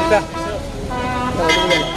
再我这边。 We'll be right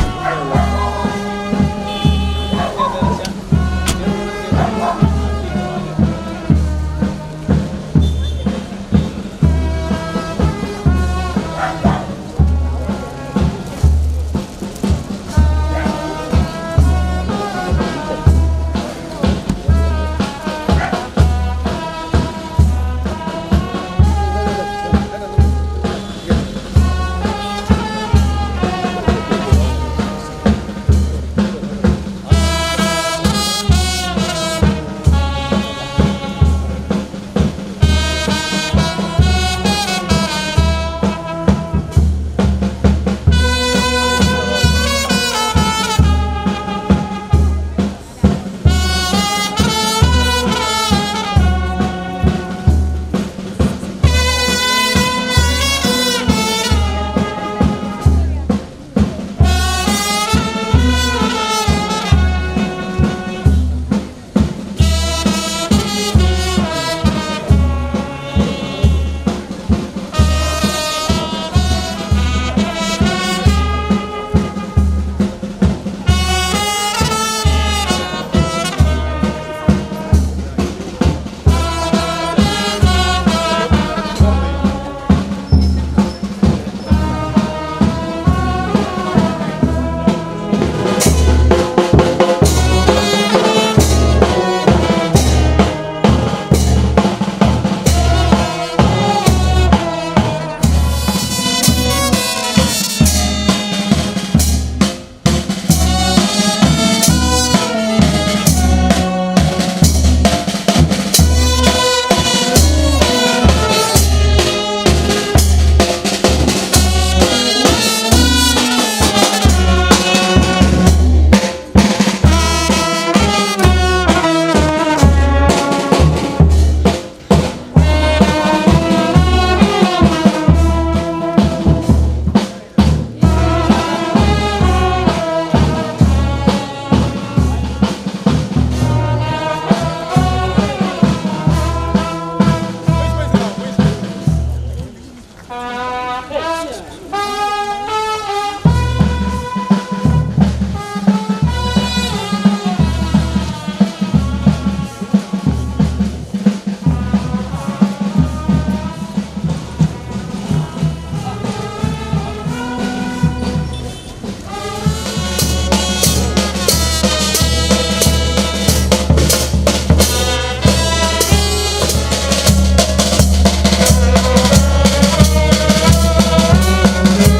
back.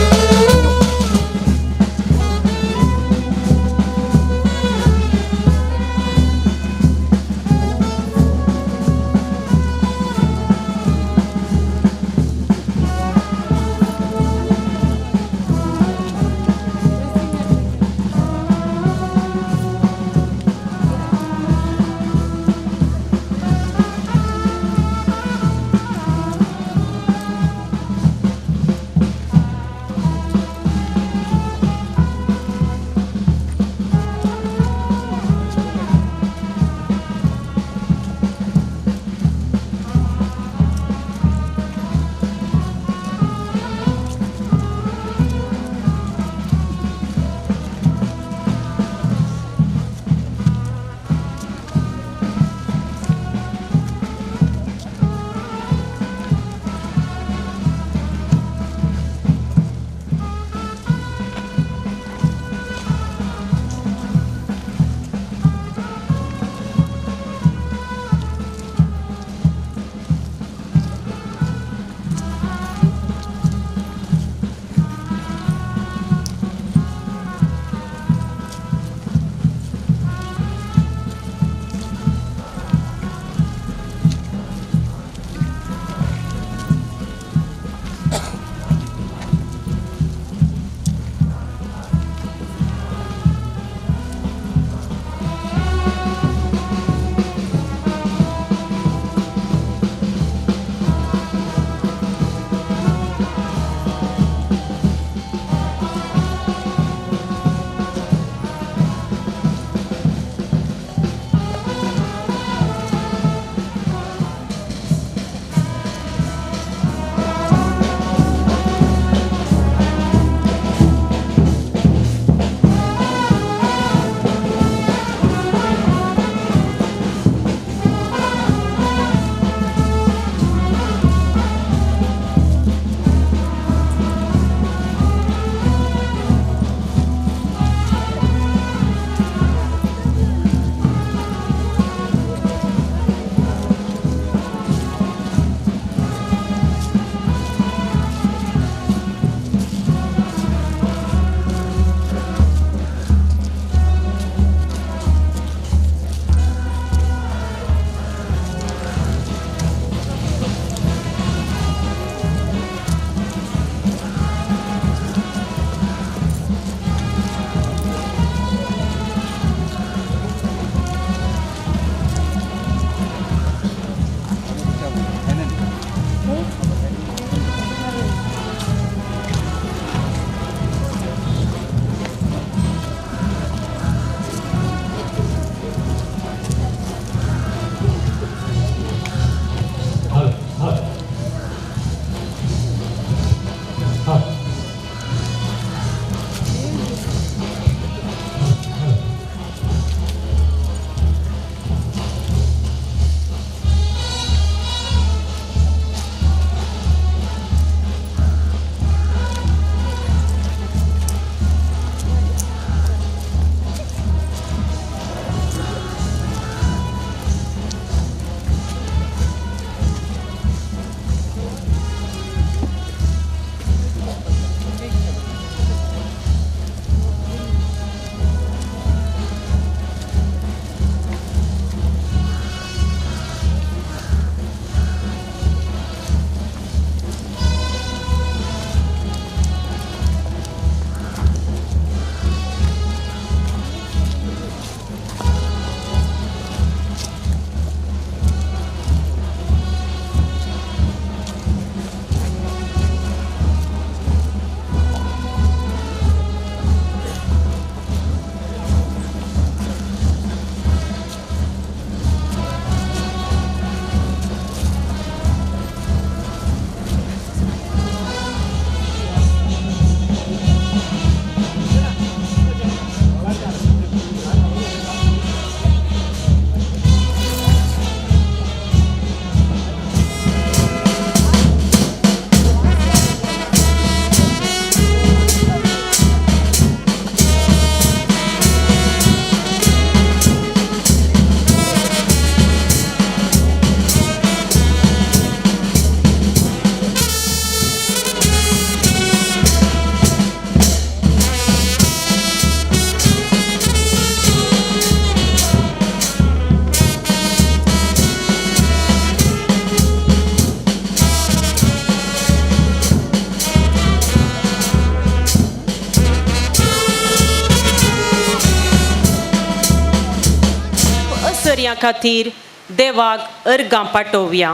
असर्या खातीर देवाक अर्गां पाठोवया.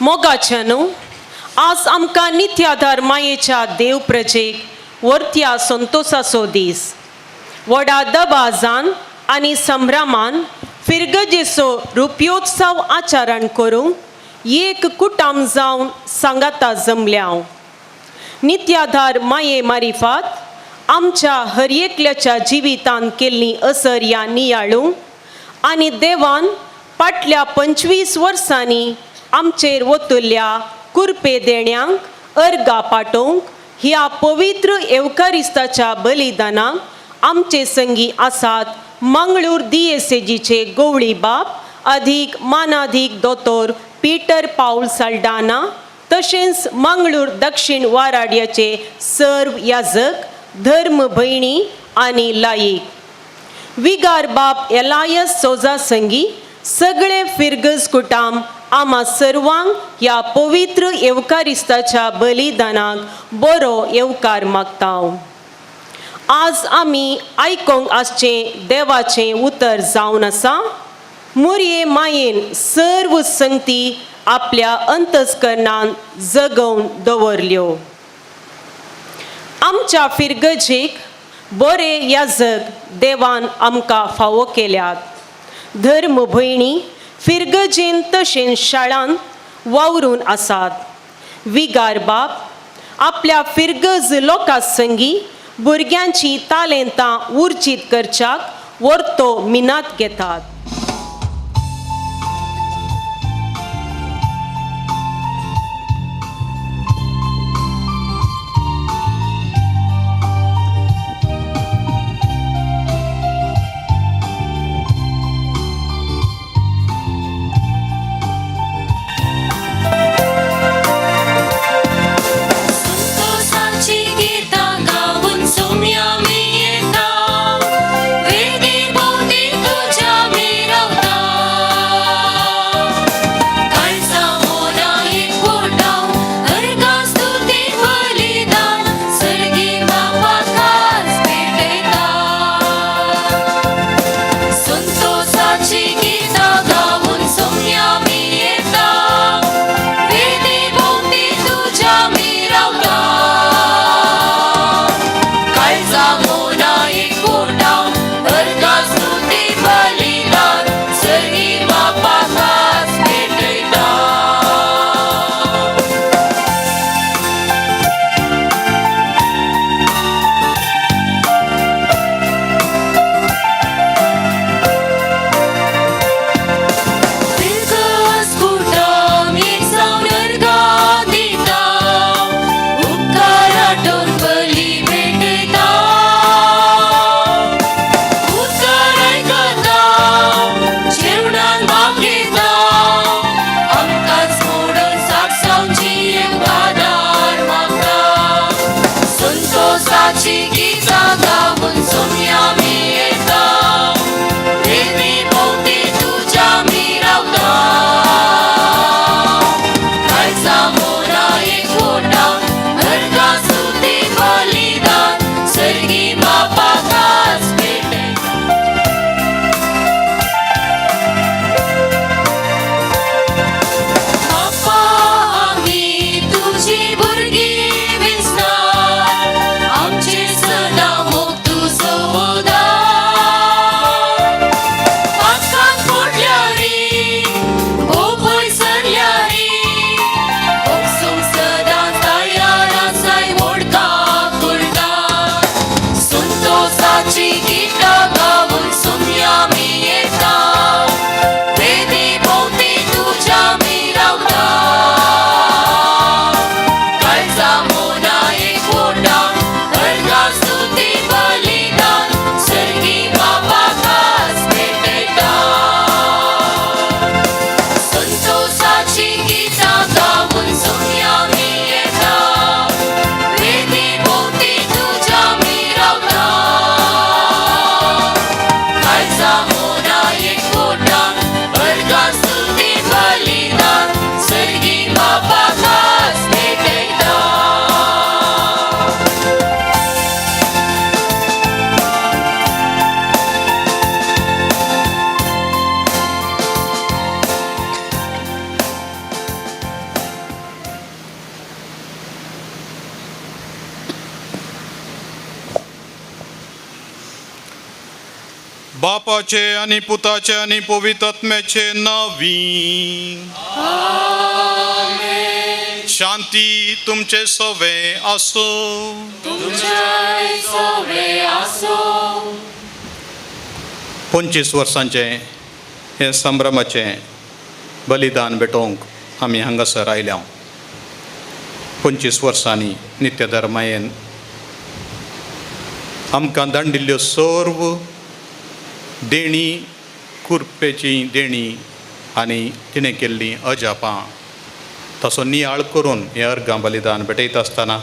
मोगाच्या न्हू, आज आमकां नित्याधार मायेच्या देव प्रजेक वर्त्या संतोसाचो दीस. व्हडा दबाजान आनी संभ्रमान फिरगजेचो रुप्योत्सव आचरण करूंक एक कुटाम जावन सांगाता जमल्या. नित्याधार माये मारिफात आमच्या हर एकल्याच्या जिवितान केल्ली असर्या नियाळूंक आनी देवान फाटल्या 25 वर्सांनी आमचेर वतुल्ल्या कुरपे देण्यांक अर्गा पाठोवंक ह्या पवित्र येवकारिस्ताच्या बलिदानाक आमचे संगी आसात मंगळूर दियेसेजीचे गोवळी बाप अधीक मानाधीक दोतोर पीटर पावल साल्डाना, तशेंच मंगळूर दक्षिण वाराड्याचे सर्व याजक, धर्म भयणी आनी लायक विगार बाप एलायस सोजा संगी सगळे फिरगज कुटाम आमा सर्वांक ह्या पवित्र येवकारिस्ताच्या बलिदानाक बरो येवकार मागता. आज आमी आयकोंक आसचें देवाचें उतर जावन आसा, मुरये मायेन सर्व संगती आपल्या अंतस्करणान जगोवन दवरल्यो. आमच्या फिरगजेक बरे याजक देवान आमकां फावो केल्यात. धर्म भयणी फिरगजेन तशेंच शाळान वावरून आसात. विगार बाप आपल्या फिरगज लोकां संगी भुरग्यांची तालेंतां उर्जीत करच्याक वर्तो मिनात घेतात. संतोषाची गीतां गावन सोम्या मी येता, वेदी भोवती तुज्या मी रावता. काळजा मोना एकवटाव, अर्घा स्तुती बलिदान, सर्गी बापाकाच भेटयता. संतोषाची गीतां गावन सोम्या मी येता, वेदी भोवती तुज्या मी रावता. काळजा मोना एकवटाव, अर्घा स्तुती बलिदान, सर्गी बापाकाच भेटयता. फिरगज कुटाम एक जावन अर्घां दिता, उपकार आठोवन बली भेटयता. उतर आयकता, जेवणान भाग घेता, आमकांच मोडून साकसावची येवकार मागता. संतोषाची गीतां गावन सोम्या मी येता, वेदी भोवती तुज्या मी रावता. काळजा मोना एकवटाव, अर्घा स्तुती बलिदान, सर्गी बापाकाच भेटयता. बापा आमी तुजी भुरगीं विंचनात, आमचेर सदां मोग तुजो उदार. पातकांत पडल्यारी, भोव पयस सरल्यारी, भोगसूंक सदां तयार आसाय व्हडकाक उरतात. संतोषाची गीतां गावन सोम्या मी येता, वेदी भोवती तुज्या मी रावता. काळजा मोना एकवटाव, अर्घा स्तुती बलिदान, सर्गी बापाकाच भेटयता. संतोषाची गीतां गावन सोम्या मी येता, वेदी भोवती तुज्या मी रावता. काळजा मोना एकवटाव, अर्घा स्तुती बलिदान, सर्गी बापाकाच भेटयता. बापाचे आनी पुताचे आनी पवित्र आत्म्याचे नावी. शांती तुमचे सवे आसूं. तुमच्याय सवे आसूं. 25 वर्सांचें हें संभ्रमाचें बलिदान भेटोवंक आमी हांगासर आयल्या. 25 वर्सांनी नित्यधर्मायेन आमकां दांडिल्ल्यो सर्व देणी, कुरपेची देणी आनी तिणें केल्लीं अजापां तसो नियाळ करून हें अर्गां बलिदान भेटयता आसतना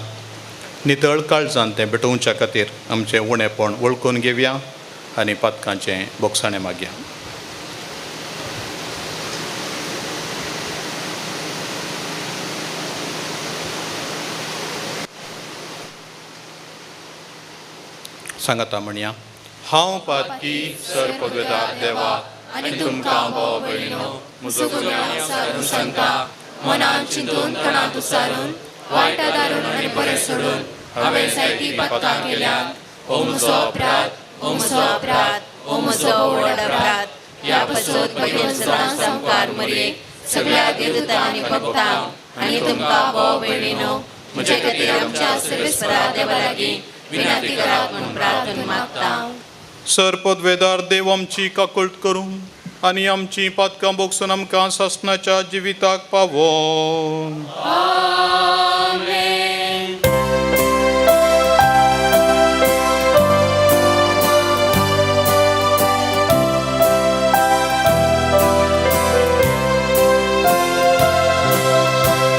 नितळ काळजान तें भेटोवच्या खातीर आमचें उणेपण वळखून घेवया आनी पातकांचें बोगसाणें मागया. सांगाता म्हणया, हांव पातकी सर्पगदार देवा आनी तुमकां भाव भयणीनो म्हजो गुन्यांव सारून सांगता, मनान चिंतून तणांत उसारून वायटा दारून आनी बरें सोडून हांवें जायतीं पातकां केल्यांत. हो म्हजो अपराध, हो म्हजो अपराध, हो म्हजो व्हड अपराध. ह्या पासत भगवंत सदां सामकार मरयेक सगळ्या देवतां आनी भक्तांक आनी तुमकां भाव भयणीनो म्हजे खातीर आमच्या सर्वेस्परा देवा लागीं विनंती करात म्हूण प्रार्थना मागता. सर्पद्वेदार देव आमची काकूळट करूं आनी आमची पातकां भोगसून आमकां सासणाच्या जिविताक पावोन.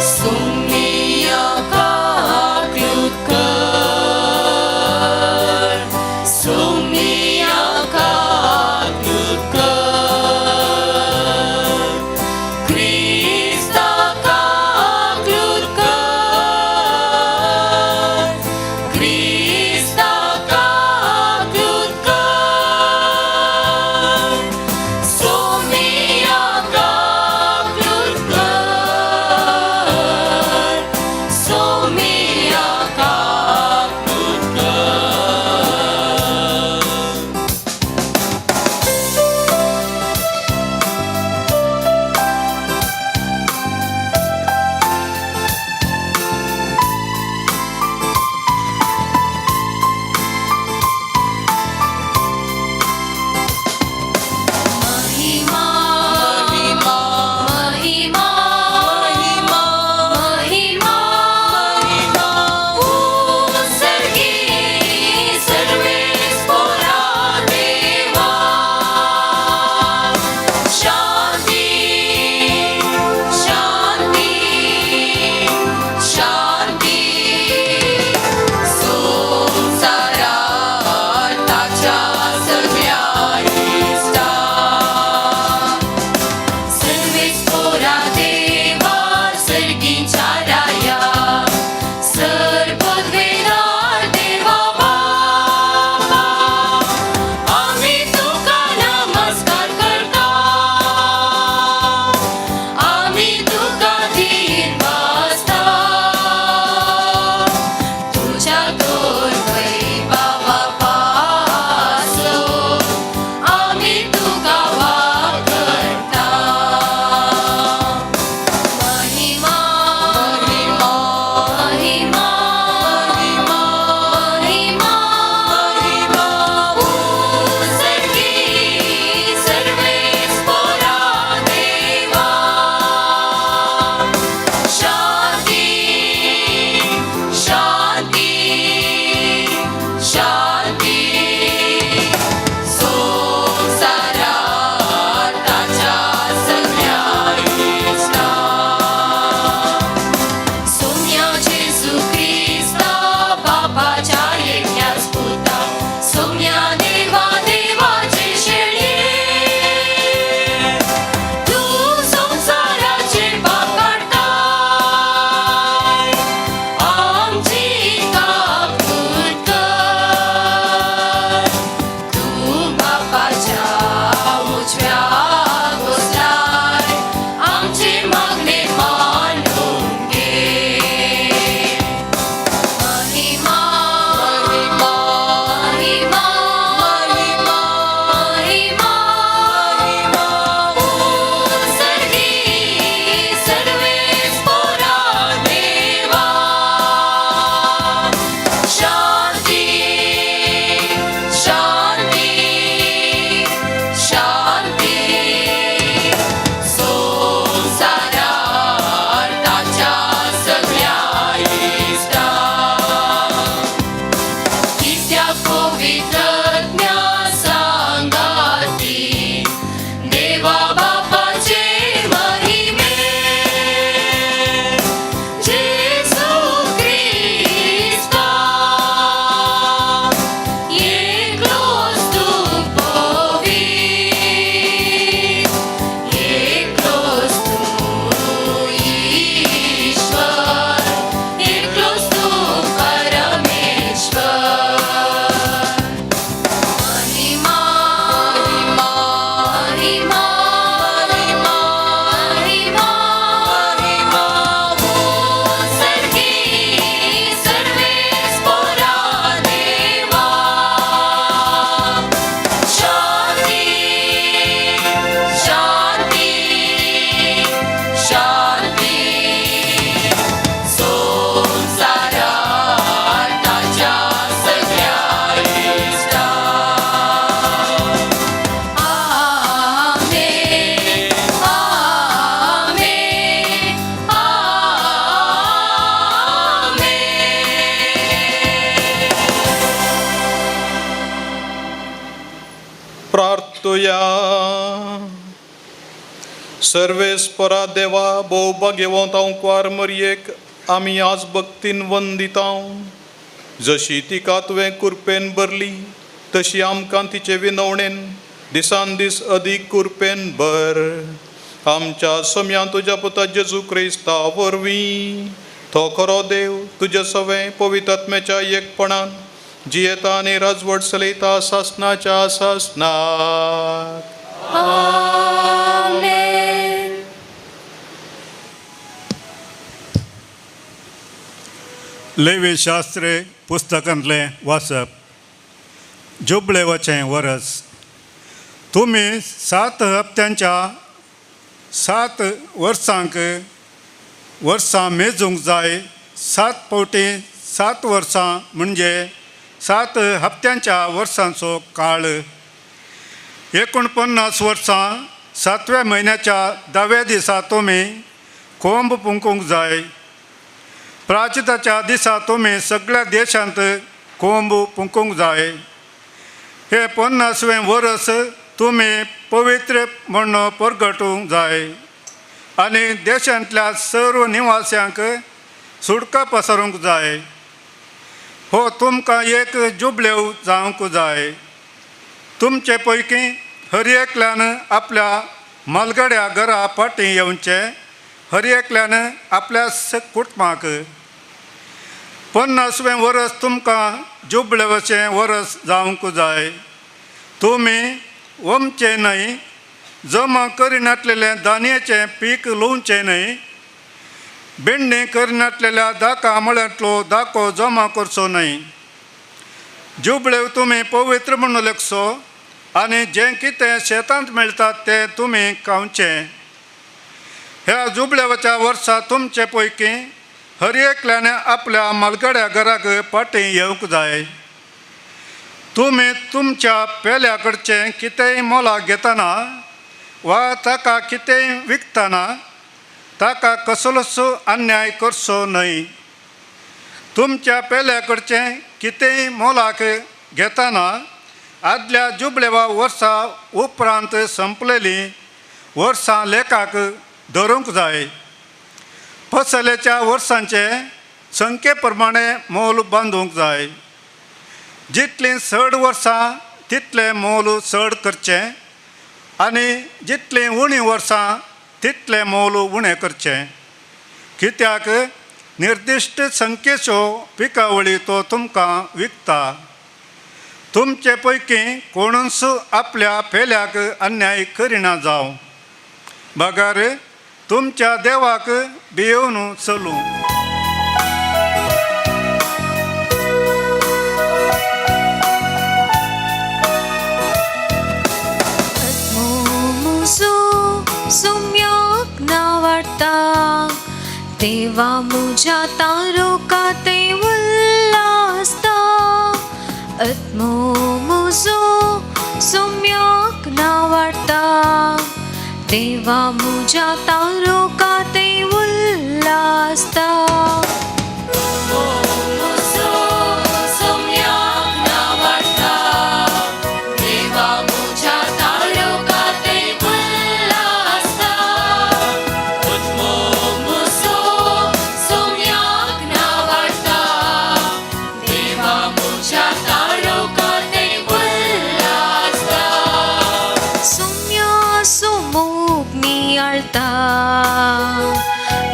सुमिया काकूळट कर, सुमिया काकूळट कर, क्रिस्ता काकूळट कर, मागतुया. सर्वेस्परा देवा भोव भाग्यवंत आंकवार मरयेक आमी आज भक्तीन वंदितांव. जशी तिका तुवें कुरपेन भरली तशी आमकां तिचे विनवणेन दिसान दीस अदीक कुरपेन भर. आमच्या सम्यान तुज्या पुता जेजू क्रिस्ता वरवीं तो खरो देव तुज्या सवें पवित्र आत्म्याच्या एकपणान जियेता आनी राजवट चलयता सासनाच्या सासनाक. आमेन. लेवी शास्त्रे पुस्तकांतलें वाचप. जुबलेवाचें वरस. तुमी 7 हप्त्यांच्या 7 वर्सांक वर्सां मेजूंक जाय. 7 फावटी 7 वर्सां म्हणजे 7 हप्त्यांच्या वर्सांचो काळ. 49 वर्सां 7व्या म्हयन्याच्या 10व्या दिसा तुमी कोंब पुंकूंक जाय. प्राचिताच्या दिसा तुमी सगळ्या देशांत कोंब पुंकूंक जाय. हे 50वें वरस तुमी पवित्र म्हूण परगटूंक जाय आनी देशांतल्या सर्व निवास्यांक सुटका पसरूंक जाय. हो तुमकां एक जुबलेव जावंक जाय. तुमचे पैकी हर एकल्यान आपल्या मालगड्या घरा फाटीं येवचें, हर एकल्यान आपल्या कुटुंबाक. 50वें वरस तुमकां जुबलेवाचें वरस जावंक जाय. तुमी वमचें न्हय, जमा करिनातलेलें दानयेचें पीक लुवचें न्हय, बेंडे करिनातलेल्या दाका मळ्यांतलो दाको जमा करचो न्हय. जुबलेव तुमी पवित्र म्हणून लेखचो आनी जें कितें शेतांत मेळटा तें तुमी खावचें. ह्या जुबलेवाच्या वर्सा तुमचे पैकी हर एकल्यान आपल्या मालगड्या घराक फाटीं येवंक जाय. तुमी तुमच्या पेल्या कडचें कितेंय मोलाक घेतना वा ताका कितेंय विकतना ताका कसलोच अन्याय करचो न्हय. तुमच्या पेल्या कडचें कितेंय मोलाक घेतना आदल्या जुबलेवा वर्सा उपरांत संपलेलीं वर्सां लेखाक धरूंक जाय. फसलेच्या वर्सांचे संख्ये प्रमाणे मोल बांदूंक जाय. जितलीं चड वर्सां तितलें मोल चड करचें आनी जितलीं उणीं वर्सां तितलें मोल उणें करचें. कित्याक निर्दिश्ट संख्येच्यो पिकावळी तो तुमकां विकता. तुमचे पैकी कोणूच आपल्या पेल्याक अन्याय करिना जावं, बगर तुमच्या देवाक भियेवन चलूं. सुम्याक ना वाडटा देवा मुज्या तारोका ते उल्लासता. आत्मो मुजो सुम्याक ना वाडटा देवा मुज्या तारोका ते उल्लासता.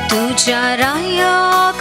तुझ्या रायाक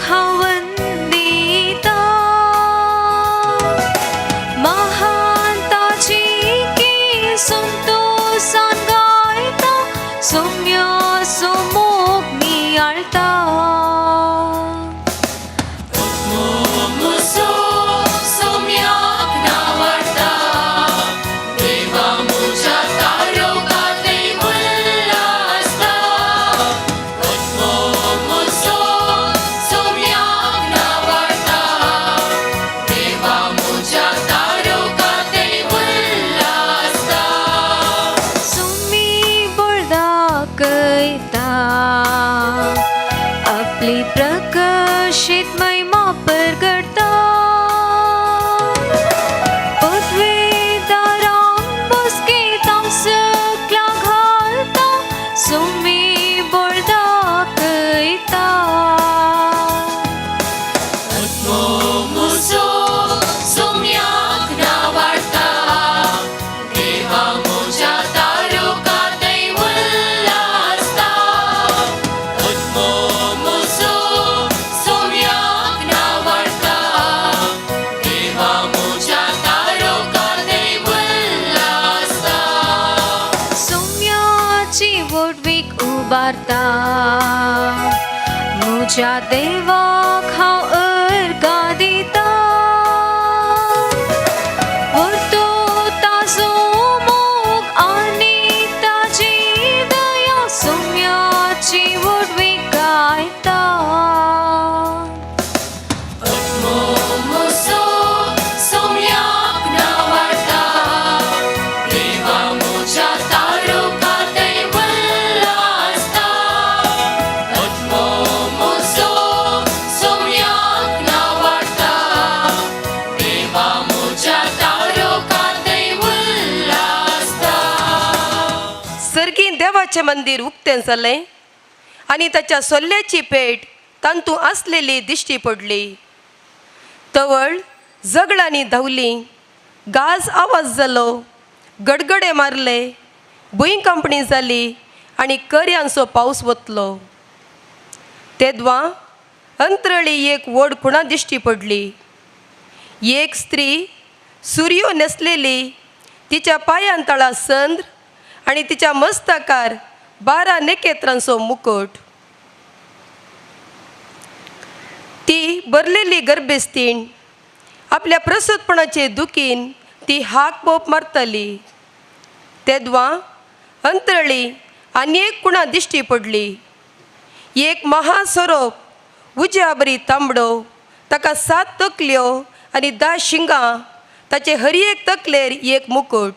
म्हज्या देवाक हांव अर्गां दिता. व्हरतो ताजो मोग आनी ताजी दया सोम्याची व्हडवी गायता. सर्गीं देवाचें मंदीर उक्तें जालें आनी ताच्या सोल्ल्याची पेट तांतू आसलेली दिश्टी पडली. तवळ झगडांनी धांवली, गाज आवाज जालो, गडगडे मारले, भुंयकांपणी जाली आनी करयांचो पावस वतलो. तेदवां अंत्रळी एक व्हड खुणा दिश्टी पडली. एक स्त्री सुरयो न्हेसलेली, तिच्या पांयान तळा संद्र आनी तिच्या मस्तकार 12 नखेत्रांचो मुकुट. ती भरलेली गर्भेस्तीण आपल्या प्रसूतपणाचे दुखीन ती हाक बोप मारताली. तेदवां अंतरळी आनी एक कुणा दिश्टी पडली. एक महासरोप उज्या बरी तांबडो, ताका 7 तकल्यो आनी 10 शिंगां, ताचे हर एक तकलेर एक मुकुट.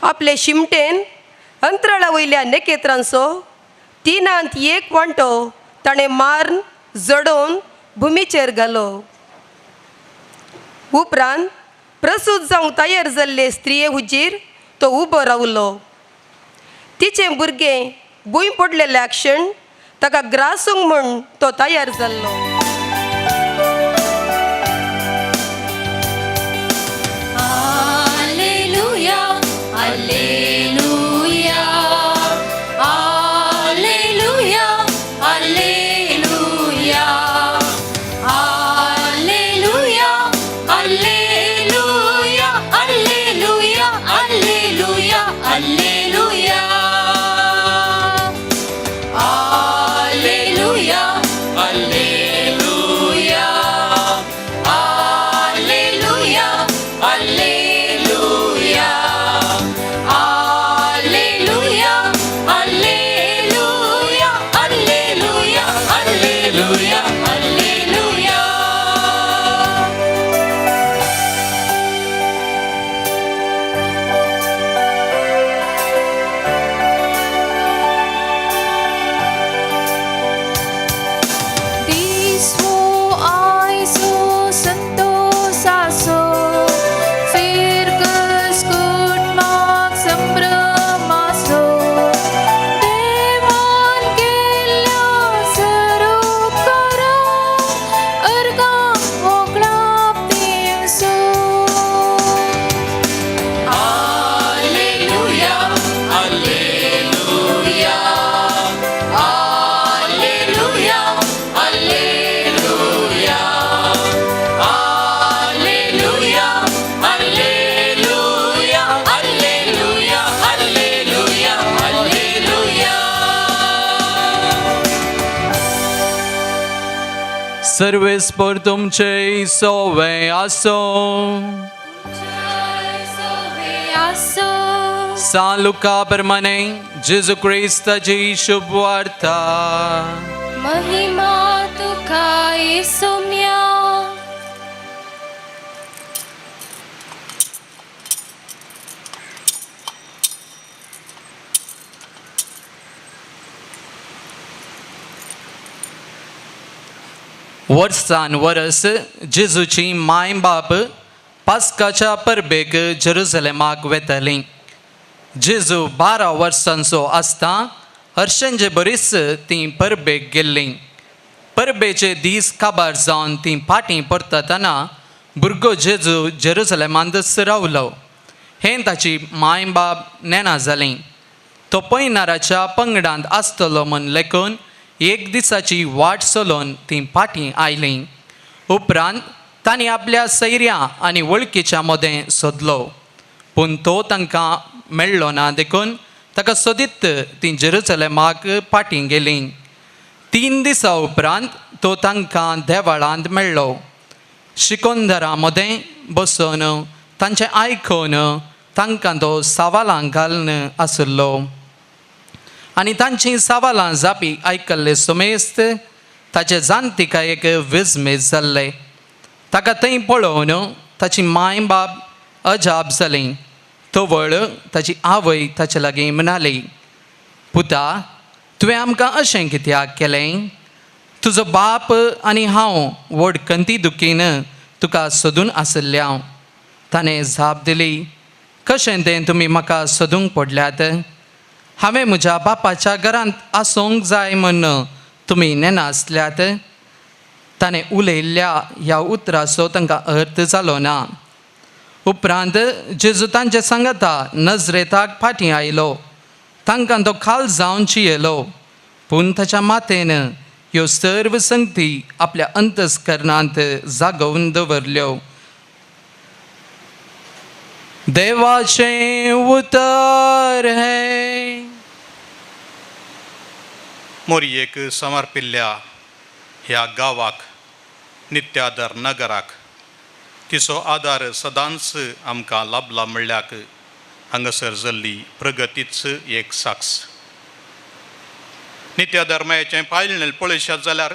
आपले शिमटेन अंतराळा वयल्या नखेत्रांचो 1/3 वांटो ताणें मारून जडोवन भुमीचेर घालो. उपरांत प्रसूत जावंक तयार जाल्ले स्त्रिये हुजीर तो उबो रावलो. तिचें भुरगें भूंय पडलेल्या क्षण ताका ग्रासूंक म्हूण तो तयार जाल्लो. Alleluia, Alleluia, Alleluia, Alleluia, Alleluia, Alleluia, Alleluia, Alleluia, Alleluia, Alleluia, Alleluia, Alleluia, Alleluia, Alleluia, Alleluia, Alleluia, Alleluia, Alleluia. Diswo आयजो संतोषासो, फिरकस कुटुंबाक संभ्रमासो, देवान केल्ल्या सरोकाराक अर्गां वोगळाप दिवसो. Alleluia, Alleluia, Alleluia, Alleluia, Alleluia, Alleluia, Alleluia, Alleluia, Alleluia. सर्वेस्पर तुमचे सोवे आसो. आसो. सान लुका प्रमाणे जेजू क्रिस्ताची शुभ वार्ता. महिमा तुका येसुम्या. वर्सान वरस जेजूची माय बाप पास्काच्या परबेक जेरुजलेमाक वेताली. जेजू 12 वर्सांचो आसता हर्शंजे बरीच तीं परबेक गेल्लीं. परबेचे दीस काबार जावन तीं फाटीं परततना भुरगो जेजू जेरुजलेमांतच रावलो. हें ताची माय बाप नेणा जालीं. तो पयनाराच्या पंगडांत आसतलो म्हूण लेखून एक दिसाची वाट चलोवन तीं फाटीं आयलीं. उपरांत तांणी आपल्या सैऱ्या आनी वळखीच्या मदें सोदलो, पूण तो तांकां मेळ्ळो ना. देखून ताका सोदीत तीं जेरुजलेमाक फाटीं गेलीं. 3 दिसां उपरांत तो तांकां देवळांत मेळ्ळो. शिकोंदरा मदें बसून तांचें आयकून तांकां तो सवालां घालून आशिल्लो आनी तांची सवालां जापी आयकल्ले सुमेस्त ताचे जाणतिकायेक विस्मीत जाल्ले. ताका थंय पळोवन ताची माय बाप अजाप जाली. तवळ ताची आवय ताचे लागीं म्हणाली, पुता, तुवें आमकां अशें कित्याक केलें? तुजो बाप आनी हांव व्हड खंती दुखीन तुका सोदून आशिल्ले हांव. ताणें जाप दिली, कशें तें तुमी म्हाका सोदूंक पडल्यात? हांवें म्हज्या बापाच्या घरांत आसूंक जाय म्हूण तुमी नेनासल्यात. ताणें उलयल्ल्या ह्या उतराचो तांकां अर्थ जालो ना. उपरांत जेजू तांचे सांगता नजरेताक फाटीं आयलो. तांकां तो खाल जावन चियेलो, पूण ताच्या मातेन ह्यो सर्व संगती आपल्या अंतस्करणांत जागोवन दवरल्यो. देवाचें उतर हें. मोरयेक समर्पिल्ल्या ह्या गांवाक, नित्यादर नगराक तिचो आदार सदांच आमकां लाभला म्हणल्याक हांगासर जाल्ली प्रगतीच एक साक्ष. नित्याधर्माचें पायलणें पळयशात जाल्यार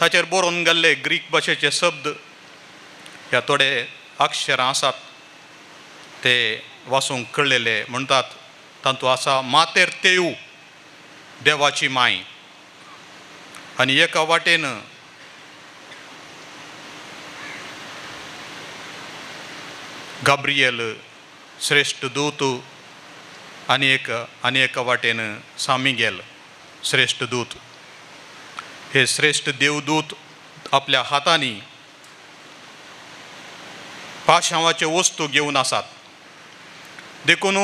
ताचेर बरोवन गेल्ले ग्रीक भाशेचे शब्द ह्या थोडे अक्षरां आसात ते वाचूंक कळ्ळेले म्हणटात. तातूंत आसा मातेर तेऊ, देवाची माय, आनी एका वाटेन गाब्रियल श्रेश्ठ दूत आनी एका वाटेन सामिगेल श्रेश्ठ दूत. हे श्रेश्ठ देवदूत आपल्या हातांनी पाशांवाच्यो वस्तू घेवन आसात. देखून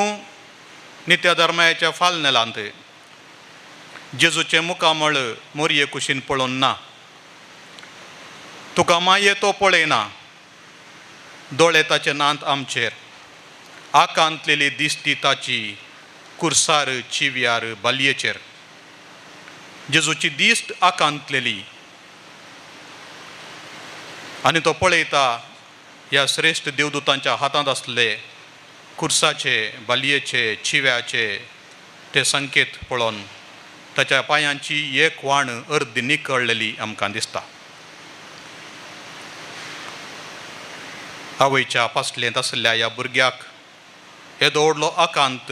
नित्याधर्माच्या फालनेलांत जेजूचें मुखामळ मोरये कुशीन पळोवन ना, तुका माये तो पळयना, दोळे ताचे नांत आमचेर, आकांतलेली दिसती ताची कुर्सार चिव्यार बालयेचेर. जेजूची दिश्ट आकांतलेली आनी तो पळयता ह्या श्रेश्ठ देवदूतांच्या हातांत आसले कुर्साचे, बालयेचे, चिव्याचे ते संकेत पळोवन ताच्या पांयांची एक वाण अर्दी निकळलेली आमकां दिसता. आवयच्या पासलेंत आशिल्ल्या ह्या भुरग्याक येदो व्हडलो आकांत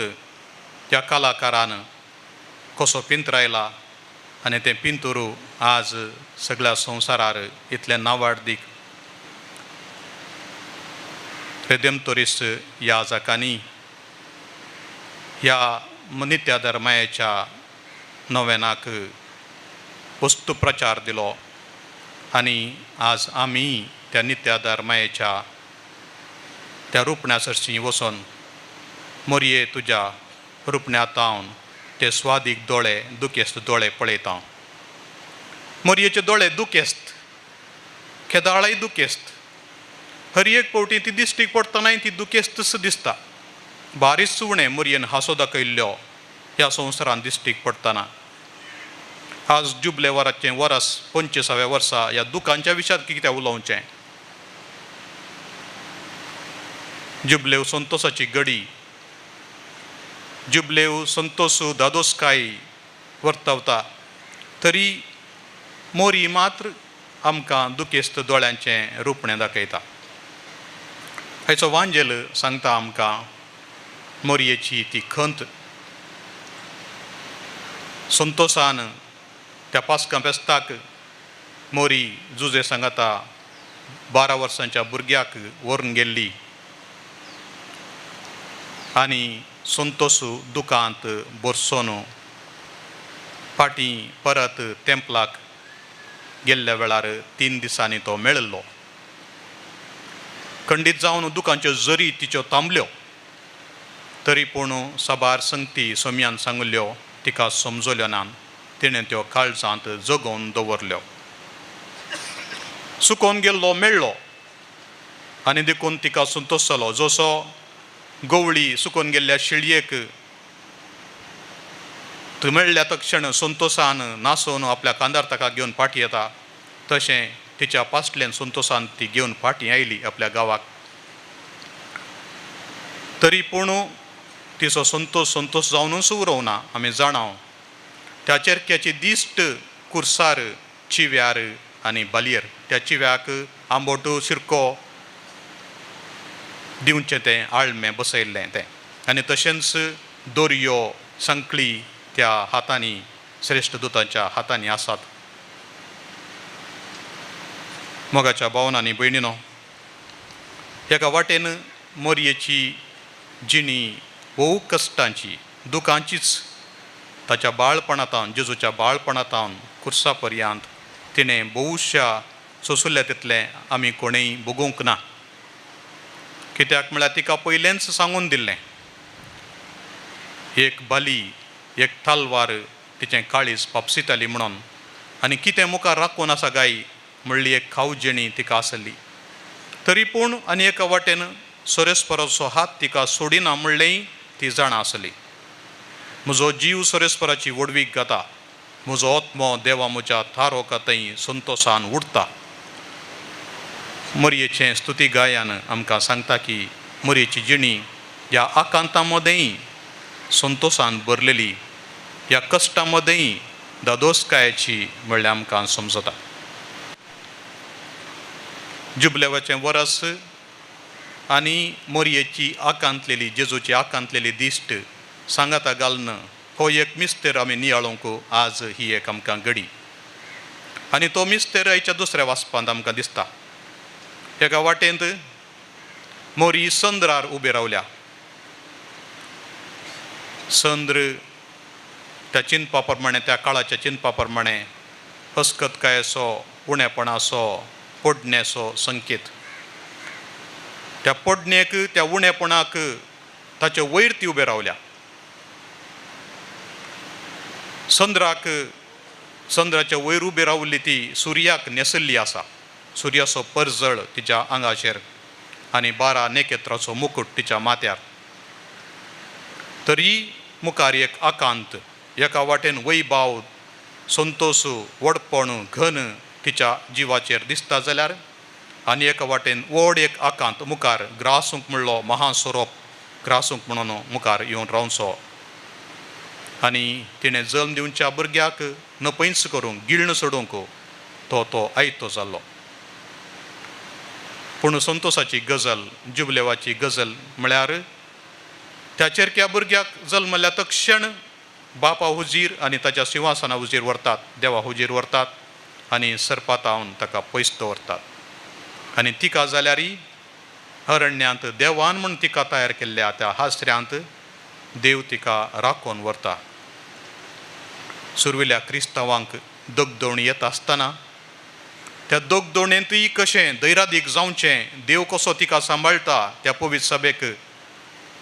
त्या कलाकारान कसो पिंतरायला आनी तें पिंतुरू आज सगळ्या संवसारार इतलें नावाडदीक रेदेमतोरीस ह्या जाकांनी ह्या नित्याधर्माच्या नव्यानाक वस्तू प्रचार दिलो आनी आज आमी त्या नित्याधर्माच्या त्या रुपण्या सरशीं वचून मोरये तुज्या रुपण्या तावन ते स्वादीक दोळे, दुखेस्त दोळे पळयता. मोरयेचे दोळे दुखेस्त, खेदाळय दुखेस्त, हर एक फावटी ती दिश्टीक पडटनाय ती दुखेस्तच दिसता. बारीक सुवणें मोरयेन हांसो दाखयल्लो ह्या संवसारान दिश्टीक पडटना. आज जुबले वराचें वरस 25व्या वर्सा ह्या दुखांच्या विशयात कित्याक उलोवचें. जुबलेव संतोसाची गडी, जुबलेव संतोसू दादोसकाय वर्तवता, तरी मोरी मात्र आमकां दुखेस्त दोळ्यांचें रुपणें दाखयता. हाचो वांजेल सांगता आमकां मोरयेची ती खंत. संतोसान त्या पास्कां फेस्ताक मोरी जुजे सांगता 12 वर्सांच्या भुरग्याक व्हरून गेल्ली आनी संतोसू दुकांत बरसोन फाटीं परत तेंपलाक गेल्ल्या वेळार 3 दिसांनी तो मेळिल्लो. खंडीत जावन दुकांच्यो जरी तिच्यो थांबल्यो तरी पूण साबार संगती सोम्यान सांगल्यो तिका समजल्यो ना, तिणें त्यो काळजांत जगोवन दवरल्यो. सुकोवन गेल्लो मेळ्ळो आनी देखून तिका संतोश जालो. जसो गवळी सुकोवन गेल्ल्या शिळयेक मेळ्ळ्या तक्षण संतोसान नासोन आपल्या कांदार ताका घेवन फाटी येता, तशें तिच्या पासल्यान संतोसान ती घेवन फाटी आयली आपल्या गांवाक. तरी पूण तिचो संतोष संतोष जावनूच उरोवना. आमी जाणाव त्या चेरक्याची दिश्ट कुर्सार चिव्यार आनी बालयेर, त्या चिव्याक आंबोट शिरको दिवचें तें आळमें बसयल्लें तें, आनी तशेंच दोरयो संकळी त्या हातांनी श्रेश्ठ दुतांच्या हातांनी आसात. मोगाच्या भावना आनी भयणीनो, एका वाटेन मोरयेची जिणी भोव कश्टांची दुखांचीच. ताच्या बाळपणांतावन, जेजूच्या बाळपणांतावन कुर्सा पर्यंत तिणें भोवश्या सोंसुल्ल्या तितलें आमी कोणेंय भोगूंक ना. कित्याक म्हळ्यार तिका पयलेंच सांगून दिल्लें, एक बाली एक तालवार तिचें काळीज पापसिताली म्हणून, आनी कितें मुखार राखून आसा गाय म्हणली एक खावजेणी तिका आसली. तरी पूण आनी एका वाटेन सोरेस्पराचो हात तिका सोडिना म्हणलेंय ती जाणा आसली. म्हजो जीव सोरेस्पराची व्हडवीक गाता, म्हजो आत्मो देवा म्हज्या थारो थंय संतोसान उडता. मोरयेचें स्तुती गायन आमकां सांगता की मोरयेची जिणी ह्या आकांतां मदेंय संतोसान भरलेली, ह्या कश्टां मदेंय दादोसकायेची म्हणल्यार आमकां समजता. जुबलेवाचें वरस आनी मोरयेची आकांतलेली, जेजूची आकांतलेली दिश्ट सांगाता घालून हो एक मिस्तेर आमी नियाळूंक आज ही एक आमकां घडी. आनी तो मिस्तेर आयच्या दुसऱ्या वाचपांत आमकां दिसता. एका वाटेंत मोरी संद्रार उबे रावल्या. संद्र त्या चिंतपा प्रमाणे, त्या काळाच्या चिंतपा प्रमाणे हसकतकायेचो, उणेपणाचो, पोडण्याचो संकेत. त्या पोडणेक, त्या उणेपणाक ताचे वयर ती उबे रावल्या. संद्राक, संद्राच्या वयर उबे रावल्ली ती सुर्याक न्हेसल्ली आसा. सुर्याचो परजळ तिच्या आंगाचेर आनी 12 नेकेत्राचो मुकुट तिच्या माथ्यार. तरी मुखार एक आकांत, एका वाटेन वैभाव, संतोष, व्हडपण, घन तिच्या जिवाचेर दिसता जाल्यार आनी एका वाटेन व्हड एक आकांत मुखार ग्रासूंक म्हणलो महासोरोप ग्रासूंक म्हणून मुखार येवन रावचो आनी तिणें जल्म दिवच्या भुरग्याक नपयंच करूंक, गिळण सोडूंक तो तो आयतो जाल्लो. पूण संतोसाची गजल, जुबलेवाची गजल म्हळ्यार त्या चेरक्या भुरग्याक जल्मल्या तक्षण बापा हुजीर आनी ताच्या सिंहासना हुजीर व्हरतात, देवा हुजीर व्हरतात आनी सरपातावन ताका पयस दवरतात. आनी तिका जाल्यारय अरण्यांत देवान म्हूण तिका तयार केल्ल्या त्या हासऱ्यांत देव तिका राखून व्हरता. सुरवेल्या क्रिस्तांवांक दगदोवणी येता आसतना त्या दगदोवणेंतूय कशें धैरादीक जावचें, देव कसो तिका सांबाळटा, त्या पवित्र सभेक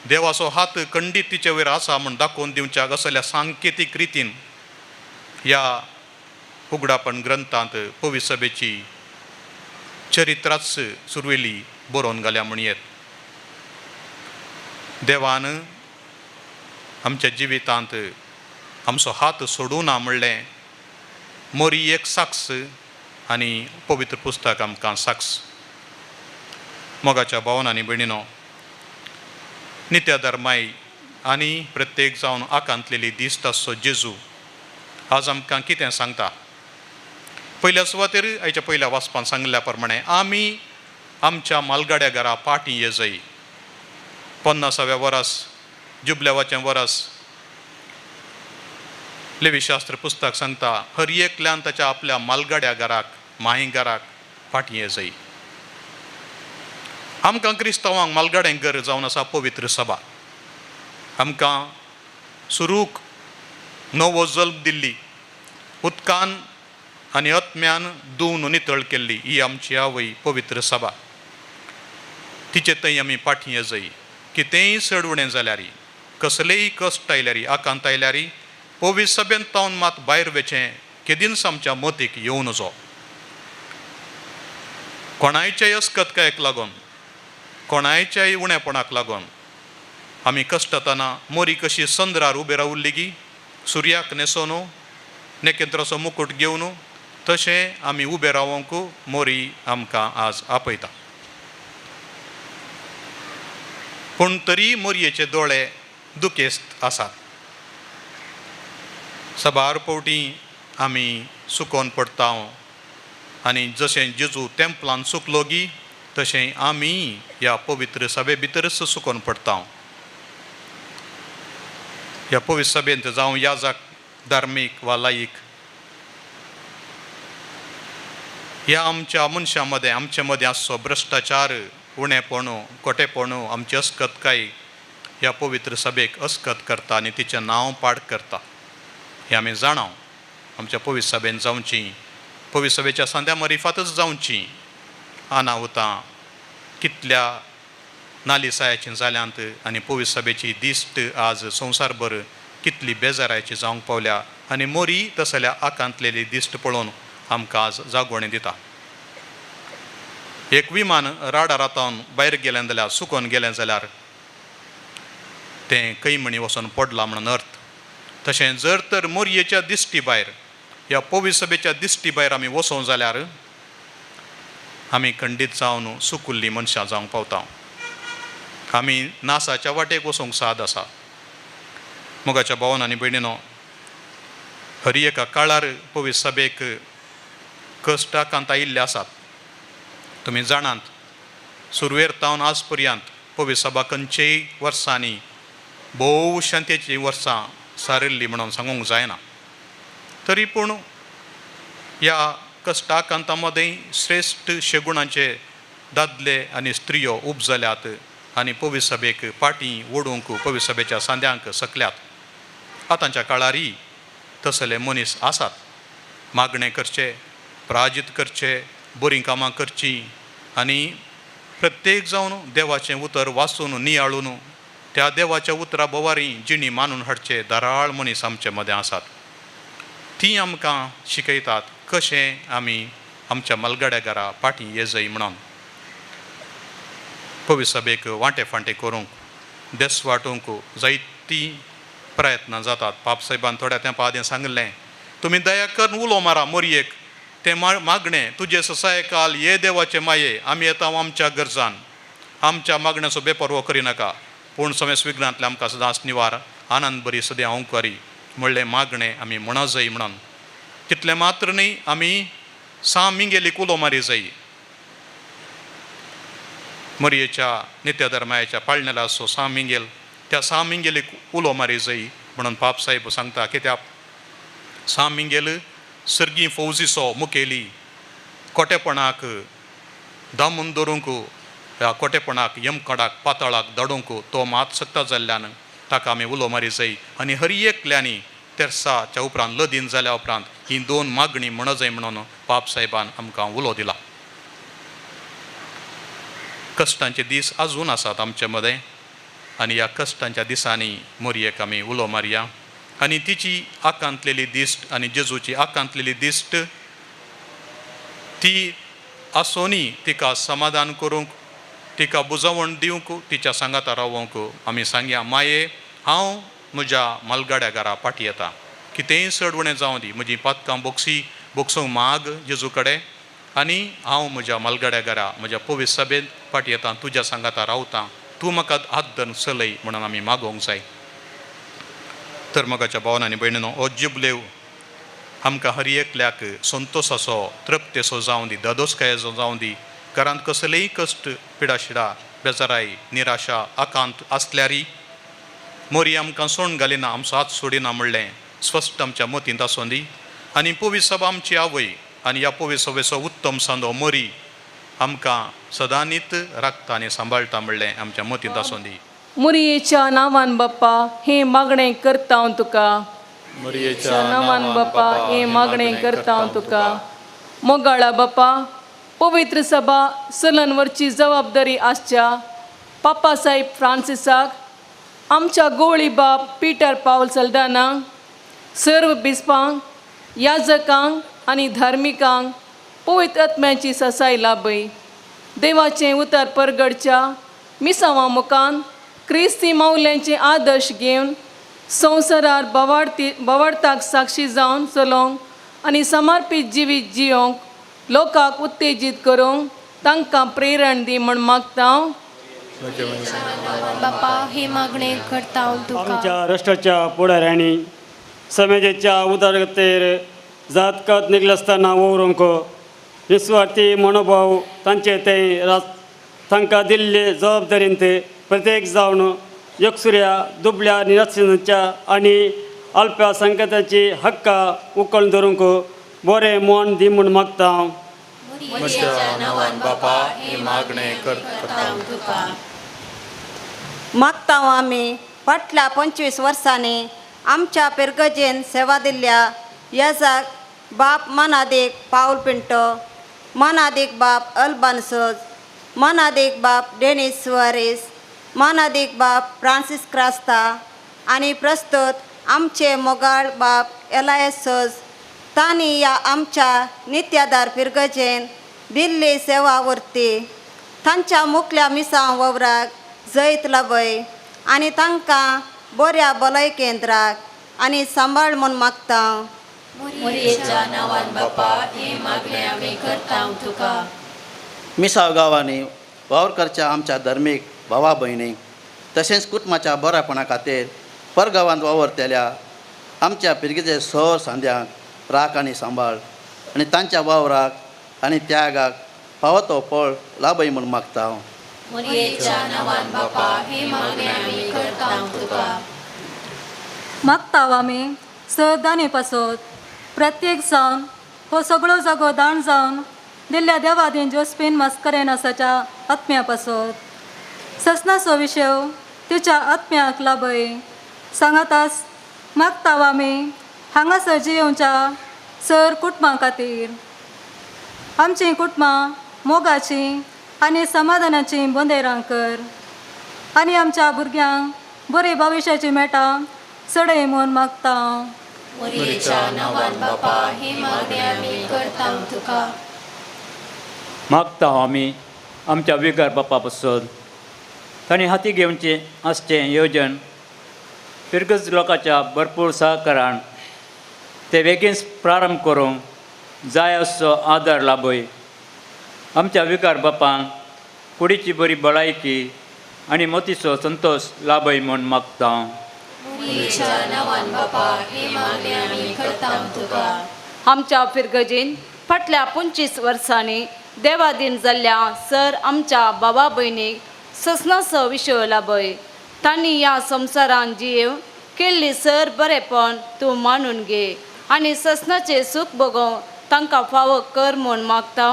देवाचो हात खंडीत तिचे वयर आसा म्हूण दाखोवन दिवच्याक असल्या सांकेतीक रितीन ह्या उगडापण ग्रंथांत पवित्र सभेची चरित्राच सुरवेली बरोवन घाल्या म्हणयेत. देवान आमच्या जिवितांत आमचो हात सोडूं ना म्हणलें मोरी एक साक्ष आनी पवित्र पुस्तक आमकां साक्ष. मोगाच्या भावन आनी भयणीनो, नित्या धर्माय आनी प्रत्येक जावन आकांतलेली दिस्त आसचो जेजू आज आमकां कितें सांगता. पयल्या सुवातेर आयच्या पयल्या वाचपान सांगिल्ल्या प्रमाणे आमी आमच्या मालगाड्या घरा पाटी येजय. 50व्या वरस, जुबलेवाचें वरस, लेवीशास्त्र पुस्तक सांगता हर एकल्यान ताच्या आपल्या मालगाड्या घराक, माही घराक फाटीं येजय. आमकां क्रिस्तांवांक मालगाड्यां घर जावन आसा पवित्र सभा. आमकां सुरूक नवो जल्म दिल्ली, उदकान आनी आत्म्यान धुवन नितळ केल्ली ही आमची आवय पवित्र सभा. तिचे थंय आमी फाटीं येजय. कितेंय चड उणें जाल्यार, कसलेय कश्ट आयल्यार, आकांत आयल्यार पवित्र सभेंत तावन मात भायर वचें केदींच आमच्या मतीक येवं नजो. कोणायच्याय अस्कतकायेक लागून, कोणायच्याय उणेपणाक लागून आमी कश्टतना मोरी कशी संद्रार उबे रावल्ली गी सुर्याक न्हेसोन नेकेंत्राचो मुकूट घेवन तशें आमी उबे रावंक मोरी आमकां आज आपयता. पूण तरी मोरयेचे दोळे दुखेस्त आसात. सबार फावटी आमी सुकोन पडटा आनी जशें जेजू तेंपलान सुकलो गी तशें आमी ह्या पवित्र सभे भितरच सुकोन पडटा. ह्या पवित्र सभेंत जावं याजक धार्मीक वा लायीक ह्या आमच्या मनशां मदें आमचे मदें आसचो भ्रश्टाचार, उणेपण, कोटेपण, आमची अस्कतकाय ह्या पवित्र सभेक अस्कत करता आनी तिचें नांव पाड करता. हें आमी जाणा. आमच्या पवित्र सभेन जावची, पवित्र सभेच्या सांद्या मरिफातच जावची अनाहुतां कितल्या नालिसायाचीं जाल्यांत आनी पवित्र सभेची दिश्ट आज संवसारभर कितली बेजारायची जावंक पावल्या आनी मोरी तसल्या आकांतलेली दिश्ट पळोवन आमकां आज जागवणी दिता. एक विमान राडारातावन भायर गेलें जाल्यार, सुकोन गेलें जाल्यार तें कैमणी वचोन पडलां म्हणून अर्थ. तशें जर तर मोरयेच्या दिश्टी भायर, ह्या पवित्र सभेच्या दिश्टी भायर आमी वचों जाल्यार आमी खंडीत जावन सुकुल्लीं मनशां जावंक पावता. आमी नासाच्या वाटेक वचूंक साद आसा. मोगाच्या भावान आनी भयणीनो, हर एका काळार पवित्र सभेक कश्ट आकांत आयिल्ले आसात. तुमी जाणात, सुरवेर तावन आज पर्यंत पवित्र सभा खंयचेय वर्सांनी भोव शांतेचीं वर्सां सारिल्लीं म्हणून सांगूंक जायना. तरी पूण ह्या कश्टाकांता मदें श्रेश्ठ शेगुणांचे दादले आनी स्त्रियो उपजल्यात आनी पवित्र सभेक पाटी ओडूंक पवित्र सभेच्या सांद्यांक सकल्यात. आतांच्या काळारय तसले मनीस आसात. मागणें करचें, प्राजित करचें, बरीं कामां करचीं आनी प्रत्येक जावन देवाचें उतर वाचून नियाळून त्या देवाच्या उतरा बोवारी जिणी मानून हाडचे धाराळ मनीस आमचे मदें आसात. तीं आमकां शिकयतात कशें आमी आमच्या मलगड्या घरा पाटी येजय म्हणून. पवित्र सभेक वांटे फांटे करूंक, देस वांटूंक जायतीं प्रयत्न जातात. पापसाहेबान थोड्या तेंपा आदीं सांगिल्लें, तुमी दया करून उलो मारा मोरयेक, तें मागणें तुजे ससायकाल ये देवाचे माये, आमी येता आमच्या गरजान, आमच्या मागण्याचो बेपर्व करिनाका, पूण समेस विघ्नांतले आमकां सदांच निवार, आनंद बरी सदां अंकारी म्हणलें मागणें आमी म्हणा जाय म्हणून. तितलें मात्र न्ही, आमी सामिंगेली उलो मारी जाय. मरयेच्या नित्यधर्मायाच्या पाळणेला असो सामिंगेल, त्या सामिंगेलीक उलो मारी जाय म्हणून पापसाहेब सांगता. कित्याक सामिंगेल सर्गी फौजीचो मुखेली कोटेपणाक दामून दवरूंक, ह्या कोटेपणाक यमकडाक पातळाक धाडूंक तो मात सक्ता जाल्ल्यान ताका आमी उलो मारी जाय. आनी हर एकल्यांनी तेर्साच्या उपरांत लदीन जाल्या उपरांत ही दोन मागणी म्हणा जाय म्हणून पापसाहेबान आमकां उलो दिला. कश्टांचे दीस अजून आसात आमचे मदें आनी ह्या कश्टांच्या दिसांनी मोरयेक आमी उलो मारया आनी तिची आकांतलेली दिश्ट आनी जेजूची आकांतलेली दिश्ट ती आसोनी तिका समाधान करूंक, तिका बुजावण दिवंक, तिच्या सांगाता रावोंक आमी सांगया, माये हांव म्हज्या मलगाड्या घरा पाटी येता, कितेंय चड उणें जावं दी, म्हजी पातकां बोगसी बोगसूंक माग जेजू कडेन आनी हांव म्हज्या मलगाड्या घरा म्हज्या पवित्र सभेंत पाटी येता, तुज्या सांगाता रावता, तूं म्हाका हात धरून चलय म्हणून आमी मागोवंक जाय. तर मोगाच्या भावान आनी भयणीनो, हो जिबलेव आमकां हर एकल्याक संतोसाचो, तृप्तेचो जावं दी, दादोसकायेचो जावं दी. घरांत कसलेय कश्ट, पिडाशिडा, बेजाराय, निराशा, आकांत आसल्यारय मोरी आमकां सोण घालिना, आमचो हात सोडिना म्हणलें स्पश्ट आमच्या मतींत आसूं दी. आनी पवित्र सभा आमची आवय आनी ह्या पवित्र सभेचो उत्तम सांदो मोरी आमकां सदांनीत राखता आनी सांबाळटा म्हणलें आमच्या मतींत आसूं दी. मोरयेच्या नांवान बाप्पा हें मागणें करता हांव तुका, मोरयेच्या नांवान बाप्पा हें मागणें करता हांव तुका. मोगाळा बाप्पा, पवित्र सभा चलन व्हरची जबाबदारी आसच्या पापा साहेब फ्रांसिसाक, आमच्या गोवळी बाप पिटर पावल सल्दाना, सर्व बिस्पांक, याजकांक आनी धार्मिकांक पवित्र आत्म्याची ससाय लाभय. देवाचें उतर परगडच्या मिसांवा मुखान क्रिस्ती मावल्यांचे आदर्श घेवन संवसारार बवाडती बवाडताक साक्षी जावन चलोवंक आनी समर्पीत जिवीत जियोंक लोकांक उत्तेजीत करूंक तांकां प्रेरण दी म्हूण मागता. बापा हे मागणें करता हांव तुका. आमच्या राष्ट्राच्या फुडाऱ्यांनी समाजाच्या उदरगतेर जातकात निगलासतना वावरूंक निस्वार्थी मनोभाव तांचे ते तांकां दिल्ले जबाबदारींत प्रत्येक जावन एकसुऱ्या दुबळ्या निराशेच्या आनी अल्प संकटाची हक्का उकल धरूंक बरें मन दी म्हूण मागता. म्हज्या नांवान बापा हे मागणें करता तुका. मागता आमी फाटल्या 25 वर्सांनी आमच्या पिरगजेन सेवा दिल्ल्या याजाक बाप मनादीक पावल पिंटो, मनादीक बाप अल्बानसोज, मनादीक बाप डेनीस सुवारीस, मनादीक बाप फ्रांसीस क्रास्ता आनी प्रस्तुत आमचे मोगाळ बाप एलायस सोज तांणी ह्या आमच्या नित्यादार पिरगजेन दिल्ली सेवा उरती. तांच्या मुखल्या मिसां वावराक जैत लाभय आनी तांकां बऱ्या भलाय केंद्राक आनी सांबाळ म्हूण मागता. मोरयेच्या नांवान बापा हे मागणें आमी करता तुका. मिसाव गांवांनी वावर करच्या आमच्या धर्मीक भावा भयणींक तशेंच कुटुंबाच्या बऱ्यापणा खातीर परगांवांत वावरतल्या आमच्या पिरगेचे सर सांद्यांक राख आनी सांबाळ आनी तांच्या वावराक आनी त्यागाक फावो तो फळ लाभय म्हूण मागता. मोरयेच्या नांवान बापा हे मागणें आमी करता तुका. मागता आमी सदांनी पासत प्रत्येक जावन हो सगळो जागो दाण जावन दिल्ल्या देवादीन जोस्पीन मास्करेनासाच्या आत्म्या पासत ससनाचो विशेव तिच्या आत्म्याक लाभय. सांगातास मागता आमी हांगासर जियेवच्या सर कुटुंबां खातीर. आमचीं कुटुंबां मोगाचीं आनी समाधानाचीं बंदेरां कर आनी आमच्या भुरग्यांक बरी भविश्याची मेटां चडय म्हूण मागता. मोरयेच्या नांवान बापा हे मागणें आमी करता तुका. मागता आमी आमच्या विगार बापा पासून तांणी हाती घेवचें आसचें येवजण फिरगज लोकांच्या भरपूर सहकारान ते बेगीन प्रारंभ करूंक जाय असो आदार लाभय. आमच्या विकार बापांक कुडीची बरी भलायकी आनी मोतीचो संतोश लाभय म्हूण मागता. मोरयेच्या नांवान बापा हे मागणें आमी करता तुका. आमच्या फिरगजेन फाटल्या 25 वर्सांनी देवादीन जाल्ल्या सर आमच्या बाबा भयणीक ससनाचो विशय लाभय. तांणी ह्या संवसारान जियेव केल्ली सर बरेपण तूं मानून घे आनी ससनाचें सूख भोगोवंक तांकां फावो कर म्हूण मागता.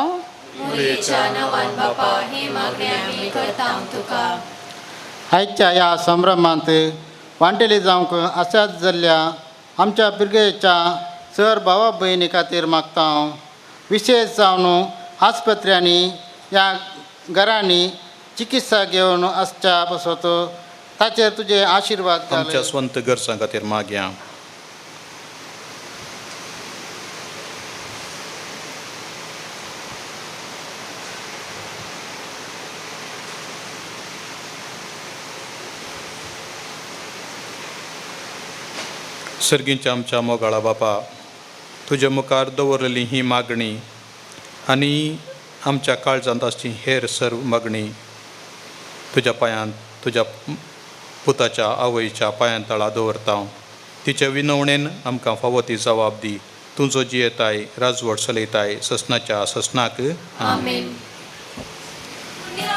मोरयेच्या नांवान बापा हे मागणें आमी करता तुका. आयच्या ह्या संभ्रमांत वांटेली जावंक आसात जाल्ल्या आमच्या पिरगेच्या सर भावा भयणी खातीर मागता. विशेश जावन आस्पत्र्यांनी ह्या घरांनी चिकित्सा घेवन आसच्या पासत ताचेर तुजे आशिर्वाद. आमच्या स्वंत गरजां खातीर मागया. सर्गींच्या आमच्या मोगाळा बापा, तुज्या मुखार दवरलेली ही मागणी आनी आमच्या काळजांत आसची हेर सर्व मागणी तुज्या पांयांत, तुज्या पुताच्या आवयच्या पांयां तळा दवरता. तिच्या विनवणेन आमकां फावो ती जबाब दी. तुजो जियेताय राजवट चलयताय ससनाच्या ससनाक. आमेन. तुझ्या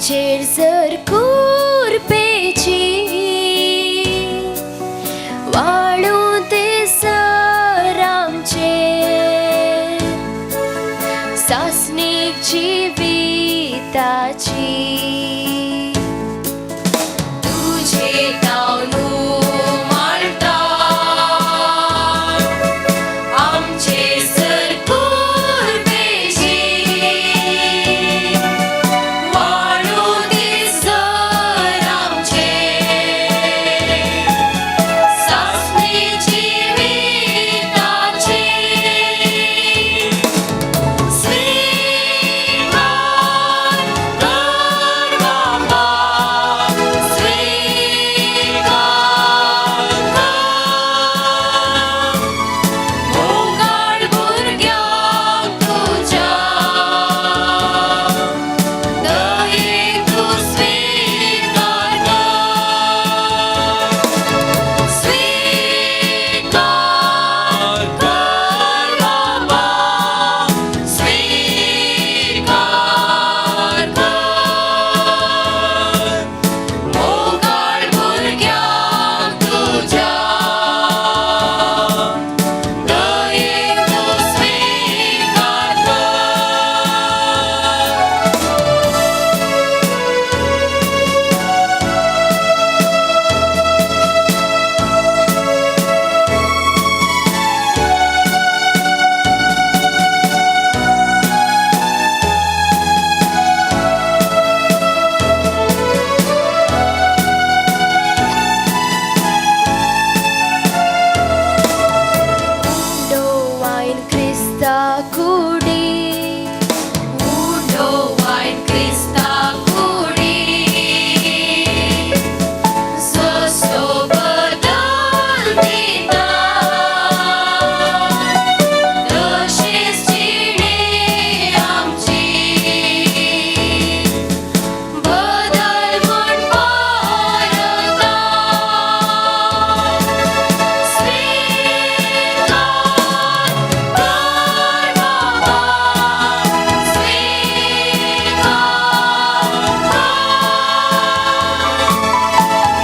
आमचेर सर कुरपेची वाळूं ते सर आमचेर सासणीक जिविताची. तुजे तावनू माळटा आमचेर सर कुरपेची वाळूं ते सर आमचेर सासणीक जिविताची. स्वीकार कर बाबा, स्वीकार कर मोगाळ भुरग्यांक तुज्या दयेन तूं स्वीकार कर. स्वीकार कर बाबा, स्वीकार कर मोगाळ भुरग्यांक तुज्या दयेन तूं स्वीकार कर. उडो वायन क्रिस्ता कुडी, उडो वायन क्रिस्ता कुडी, सोसो बदल दिता तशीच जिणे आमची बदल म्हण परता. स्वीकार कर बाबा, स्वीकार कर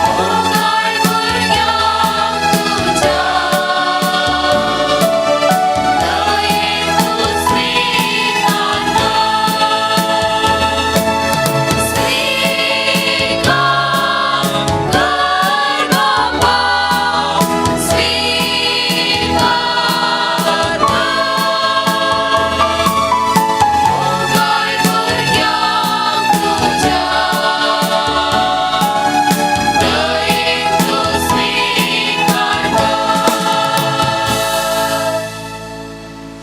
मोगाळ भुरग्यांक तुज्या दयेन तूं स्वीकार कर. स्वीकार कर बाबा, स्वीकार कर मोगाळ भुरग्यांक तुज्या दयेन तूं स्वीकार कर.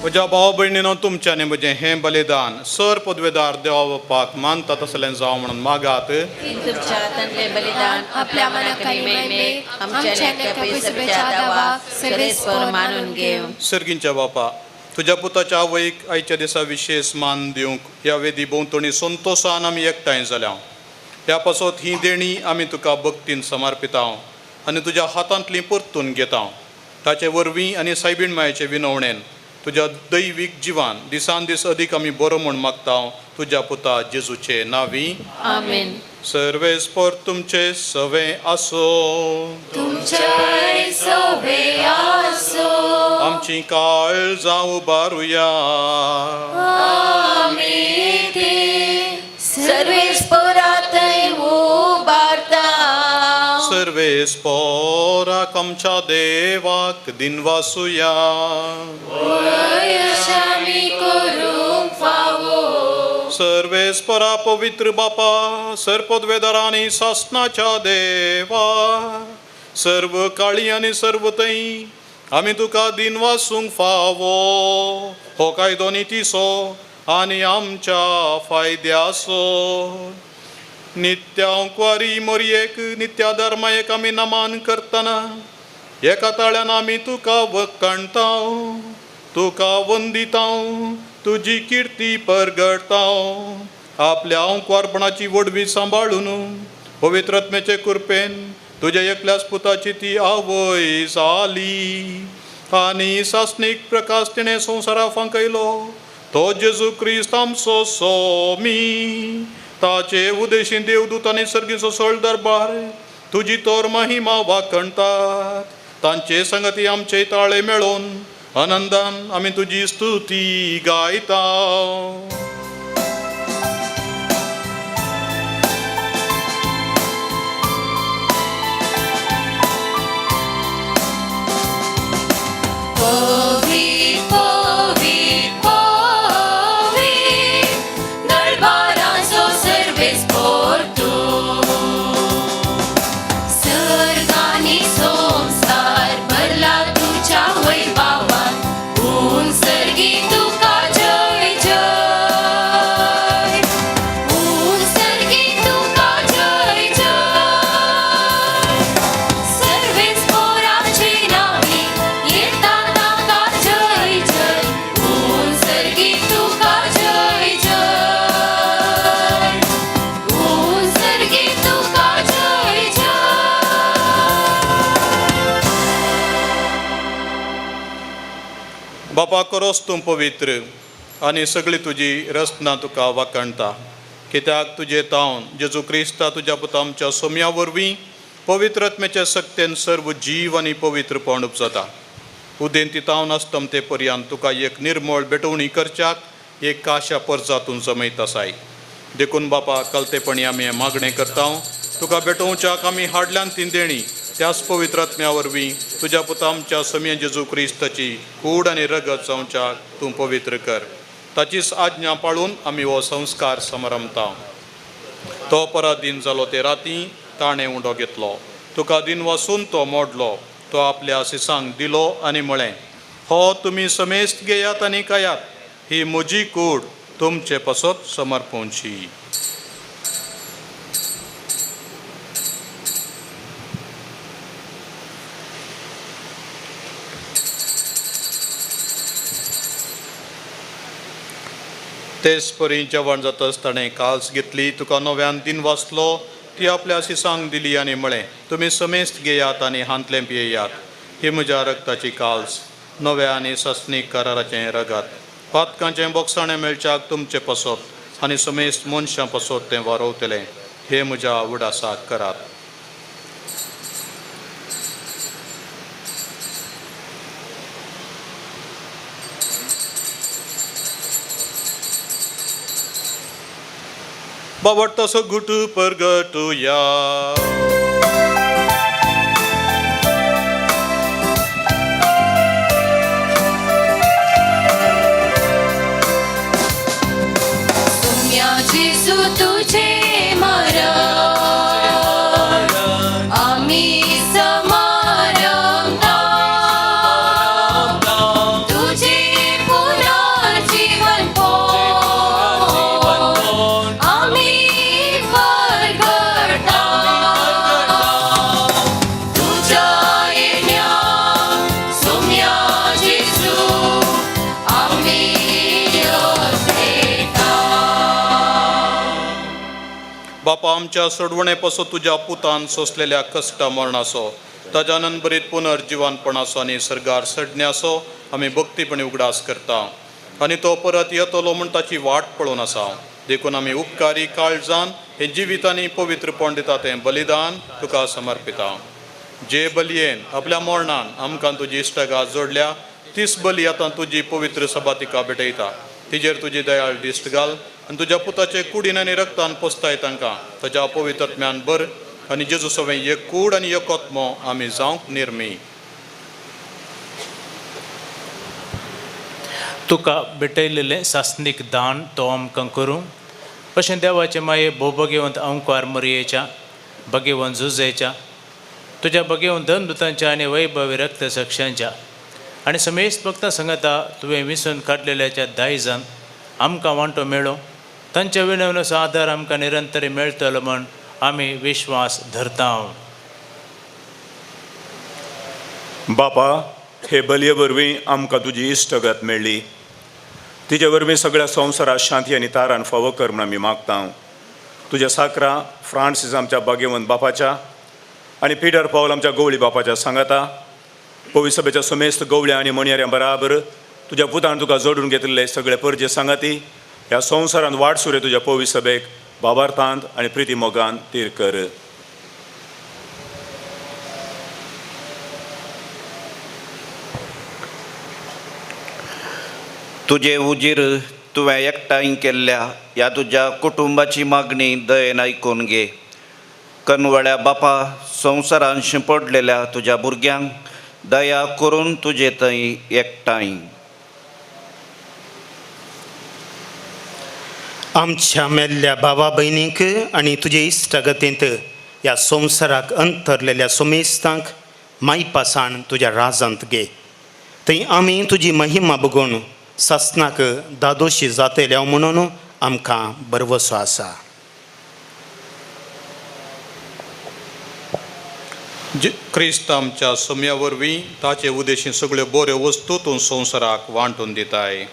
म्हज्या भाव भयणीनो, तुमच्यानी म्हजें हें बलिदान सर पदवेदार देवा बापाक मानता तसलें जावं म्हणून मागात. तुमच्या हातांतले बलिदान आपल्या मनाक आनी महिमेक आमच्या पयसुच्या दावाक सर्वेस्पर मानून घेव. सर्गींच्या बापा, तुज्या पुताच्या आवयक आयच्या दिसा विशेष मान दिवंक ह्या वेदी भोंवतणी संतोशान आमी एकठांय जाल्या. ह्या पासत ही देणी आमी तुका भक्तीन समर्पिता आनी तुज्या हातांतली परतून घेता. ताचे वरवीं आनी सायबीण मायेचे विनवणेन तुज्या दैवीक जिवान दिसान दीस अदीक आमी बरो म्हूण मागता, तुज्या पुता जेजूचे नावी. आमेन. सर्वेस्पर तुमचे सवे आसो. तुमच्याय सवे आसो. आमची काळजां उबारुया. आमी ती सर्वेस्परातय उबारता. सर्वेस्पराक आमच्या देवाक दिनवासुया. वयश आमी करूंक फावो. सर्वेस्परा पवित्र बापा, सर्पदवेदारांनी सासनाच्या देवा, सर्व काळी आनी सर्व थंय आमी तुका दिनवासूंक फावो. हो कायदो नितीचो आनी आमच्या फायद्याचो. नित्यांकवारी मोरयेक नित्या धर्मायेक आमी नमान करतना एका ताळ्यान आमी तुका वखणता, तुका वंदिता, तुजी किर्ती परगडता. आपल्या अंकवारपणाची वडवी सांबाळून पवित्र आत्म्याचे कृपेन तुज्या एकल्याच पुताची ती आवय जाली आनी सासणीक प्रकाश तिणें संवसारा फांकयलो, तो जेजू क्रिस्त आमचो सोमी. ताचे उदेशी देवदूत आनी सर्गीचो सळ दरबार तुजी तोर महिमा वाखणतात. तांचे संगती आमचे ताळे मेळोवन आनंदान आमी तुजी स्तुती गायता. पवित्र पवित्र पवित्र दरबाराचो सर्वेस्पोर तूं सर्गांनी संवसार भरला तुज्या वैभवान उंचर्गी तुका जय जय उंचर्गी तुका जय जय सर्वेस्पोराचे नावी येता ताका जय जय उंचर्गी तुका जय जय उंचर्गी तुका जय जय. बापा करोस तूं पवित्र आनी सगळी तुजी रचना तुका वाखणता. कित्याक तुजे तावन जेजू क्रिस्ता तुज्या पुता आमच्या सोम्या वरवीं पवित्र आत्म्याच्या सक्तेन सर्व जीव आनी पवित्रपण उपजता. उदेंती तावन आसतम ते पर्यंत तुका एक निर्मळ भेटवणी करच्याक एक काशा परजातून जमयत आसाय. देखून बापा कलतेपणी आमी हें मागणें करता. तुका भेटोवच्याक आमी हाडल्यान ती देणी त्याच पवित्र आत्म्या वरवीं तुज्या पुता आमच्या समें जेजू क्रिस्ताची कूड आनी रगत जावच्याक तूं पवित्र कर. ताचीच आज्ञा पाळून आमी हो संस्कार समारंभता. तो परत दिन जालो ते राती ताणें उंडो घेतलो. तुका दिन वासून तो मोडलो. तो आपल्या सिसांक दिलो आनी म्हळें, हो तुमी समेस्त घेयात आनी खायात. ही म्हजी कूड तुमचे पासत समर्पणची. तेच परी जेवण जातच ताणें काल्स घेतली. तुका नव्यान दिन वाचलो. ती आपल्या सिसांक दिली आनी म्हळें, तुमी समेस्त घेयात आनी हांतलें पियेयात. ही म्हज्या रगताची काल्स, नव्या आनी सस्नीक कराराचें रगत. पातकांचें बोगसाणें मेळच्याक तुमचें पासत आनी समेस्त मनशां पासत तें वारोवतलें. हे म्हज्या उडासाक करात. बाबट तसो गुटू परगटुया. सोम्या जेजू तुझे मरण आमी समारंभता. तुझे पुनर्जीवन पोन आमी परगटा. तुझ्या येण्या सोम्या जेजू आमी येता. बापा आमच्या सोडवणे पासून तुज्या पुतान सोंसलेल्या कश्टा मरणाचो ताज्या आनंदभरीत पुनर्जिवानपणाचो आनी सर्गार सडण्याचो आमी भक्तीपणी उगडास करता. आनी तो परत येतलो म्हूण ताची वाट पळोवन आसा. देखून आमी उपकारी काळजान हे जिवितांनी पवित्रपण दिता तें बलिदान तुका समर्पिता. जे बलयेन आपल्या मरणान आमकां तुजी इश्टगात जोडल्या तीच बली आतां तुजी पवित्र सभा तिका भेटयता. तिजेर तुजी दयाळ दिश्ट घाल आनी तुज्या पुताचे कुडीन आनी रक्तान पोसताय तांकां ताज्या पवित्र आत्म्यान भर आनी जेजू सवें एक कूड आनी एक आत्मो आमी जावंक निर्मी. तुका भेटयलेलें सासणीक दान तो आमकां करूं अशें देवाचे माये भोवभगेवंत अंकार मोरयेच्या भगेवंत जुजेच्या तुज्या भगेवंत धनदुतांच्या आनी वैभवी रक्त सक्षांच्या आनी समेस्त भक्तां सांगता तुवें विसून काडलेल्याच्या दायजान आमकां वांटो मेळो. तांच्या विनवणेचो आदार आमकां निरंतर मेळटलो म्हण आमी विश्वास धरता. बापा, हे बलये वरवीं आमकां तुजी इश्टगत मेळ्ळी. तिजे वरवीं सगळ्या संवसारात शांती आनी तारान फावो कर म्हूण आमी मागता. तुज्या साकरा फ्रांसीस आमच्या भाग्यवंत बापाच्या आनी पिटर पावल आमच्या गवळी बापाच्या सांगाता पवित्र सभेच्या समेस्त गवळ्या आनी मणयाऱ्यां बराबर तुज्या पुतान तुका जोडून घेतिल्ले सगळे परजे सांगाती ह्या संवसारांत वाटसुरे तुज्या पवित्र सभेक बाबार्थांत आनी प्रिती मोगान तीर कर. तुजे उजीर तुवें एकठांय केल्ल्या ह्या तुज्या कुटुंबाची मागणी दयेन आयकून घे. कनवळ्या बापा, संवसारान शिंपडलेल्या तुज्या भुरग्यांक दया करून तुजे थंय एकठांय. आमच्या मेल्ल्या भावा भयणींक आनी तुजे इश्टागतींत ह्या संवसाराक अंतरलेल्या सोमेस्तांक मायपासाण तुज्या राजांत घे. थंय आमी तुजी महिमा बघून सासनाक दादोशी जातले म्हणून आमकां भरवसो आसा. क्रिस्त आमच्या सोम्या वरवीं ताचे उदेशी सगळ्यो बऱ्यो वस्तू तूं संवसाराक वांटून दिताय.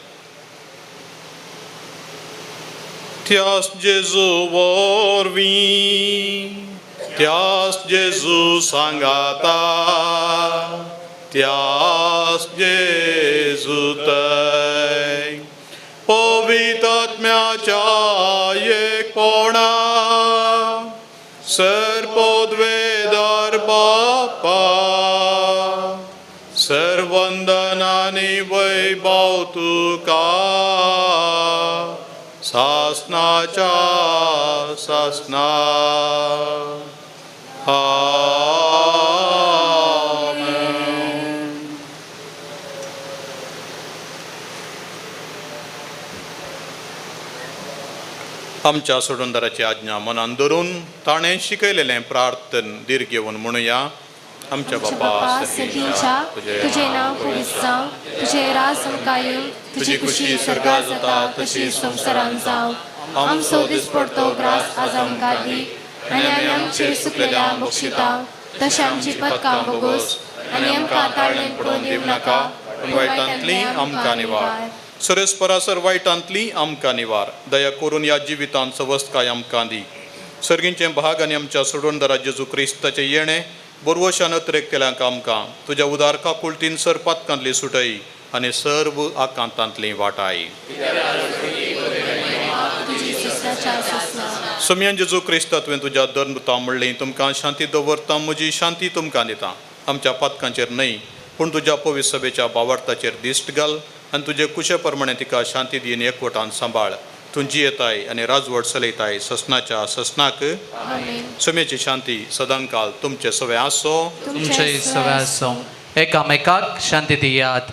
त्यास जेजू वरवीं, त्यास जेजू सांगाता, त्यास जेजू तय पवित्र आत्म्याच्या एकपणा सर्पोद्वेदार बापा सर्वंदनानी वैभव तुका सासनाच्या सासना. आमच्या सोडूनदाराची आज्ञा मनान धरून ताणें शिकयलेलें प्रार्थन दीर्घ घेवन म्हणुया. आमच्या बापा सर्गीच्या, तुझे नांव पवित्र जावं, तुझे राज आमकां येवं, तुजी खुशी स्वर्गार जाता तशी संवसारांत जावं. आमचो दिसपडतो ग्रास आज आमकां दी आनी आमी आमचेर सुकलेल्या बक्षिता तशें आमची पदकां बोगोस आनी आमकां ताळणेन पडोवन दिवं नाका, पूण वायटांतली आमकां निवार. सरेस परासर वायटांतली आमकां निवार. दया करून ह्या जिवितांत सवस्तकाय आमकां दी. सर्गींचें भाग आनी आमच्या सोडवणदारा जेजू क्रिस्ताचें येणें बोरवशान अत्रेक केल्यांक आमकां तुज्या उदार काकुळतीन सर पातकांतली सुटय आनी सर्व आकांतांतली वाटाय. सोमयान जेजू क्रिस्ता तुवें तुज्या धर्मता म्हणली, तुमकां शांती दवरता, म्हजी शांती तुमकां दिता. आमच्या पातकांचेर न्हय पूण तुज्या पवित्र सभेच्या बावार्थाचेर दिश्ट घाल आनी तुजे कुशे प्रमाणे तिका शांती दीन एकवटान सांबाळ. तूं जियेताय आनी राजवट चलयताय ससनाच्या ससनाक. सोम्याची शांती सदांकाल तुमचे सवे आसो. तुमचे सवे आसो. एकामेकाक शांती दियात.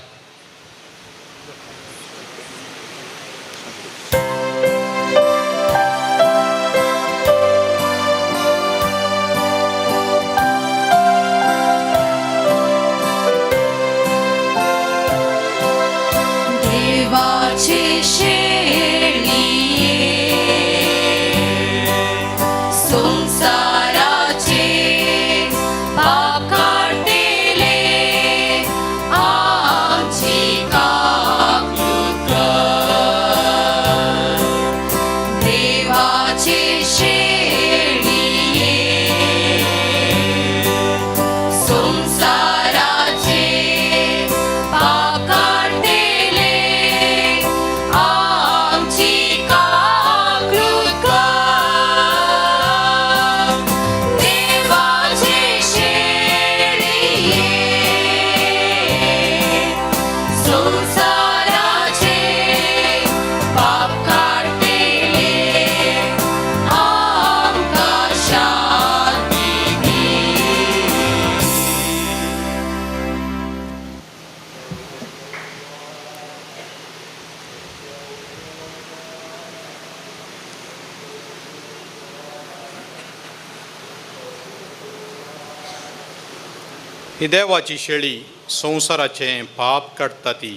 ही देवाची शेळी संवसाराचें पाप काडटा ती.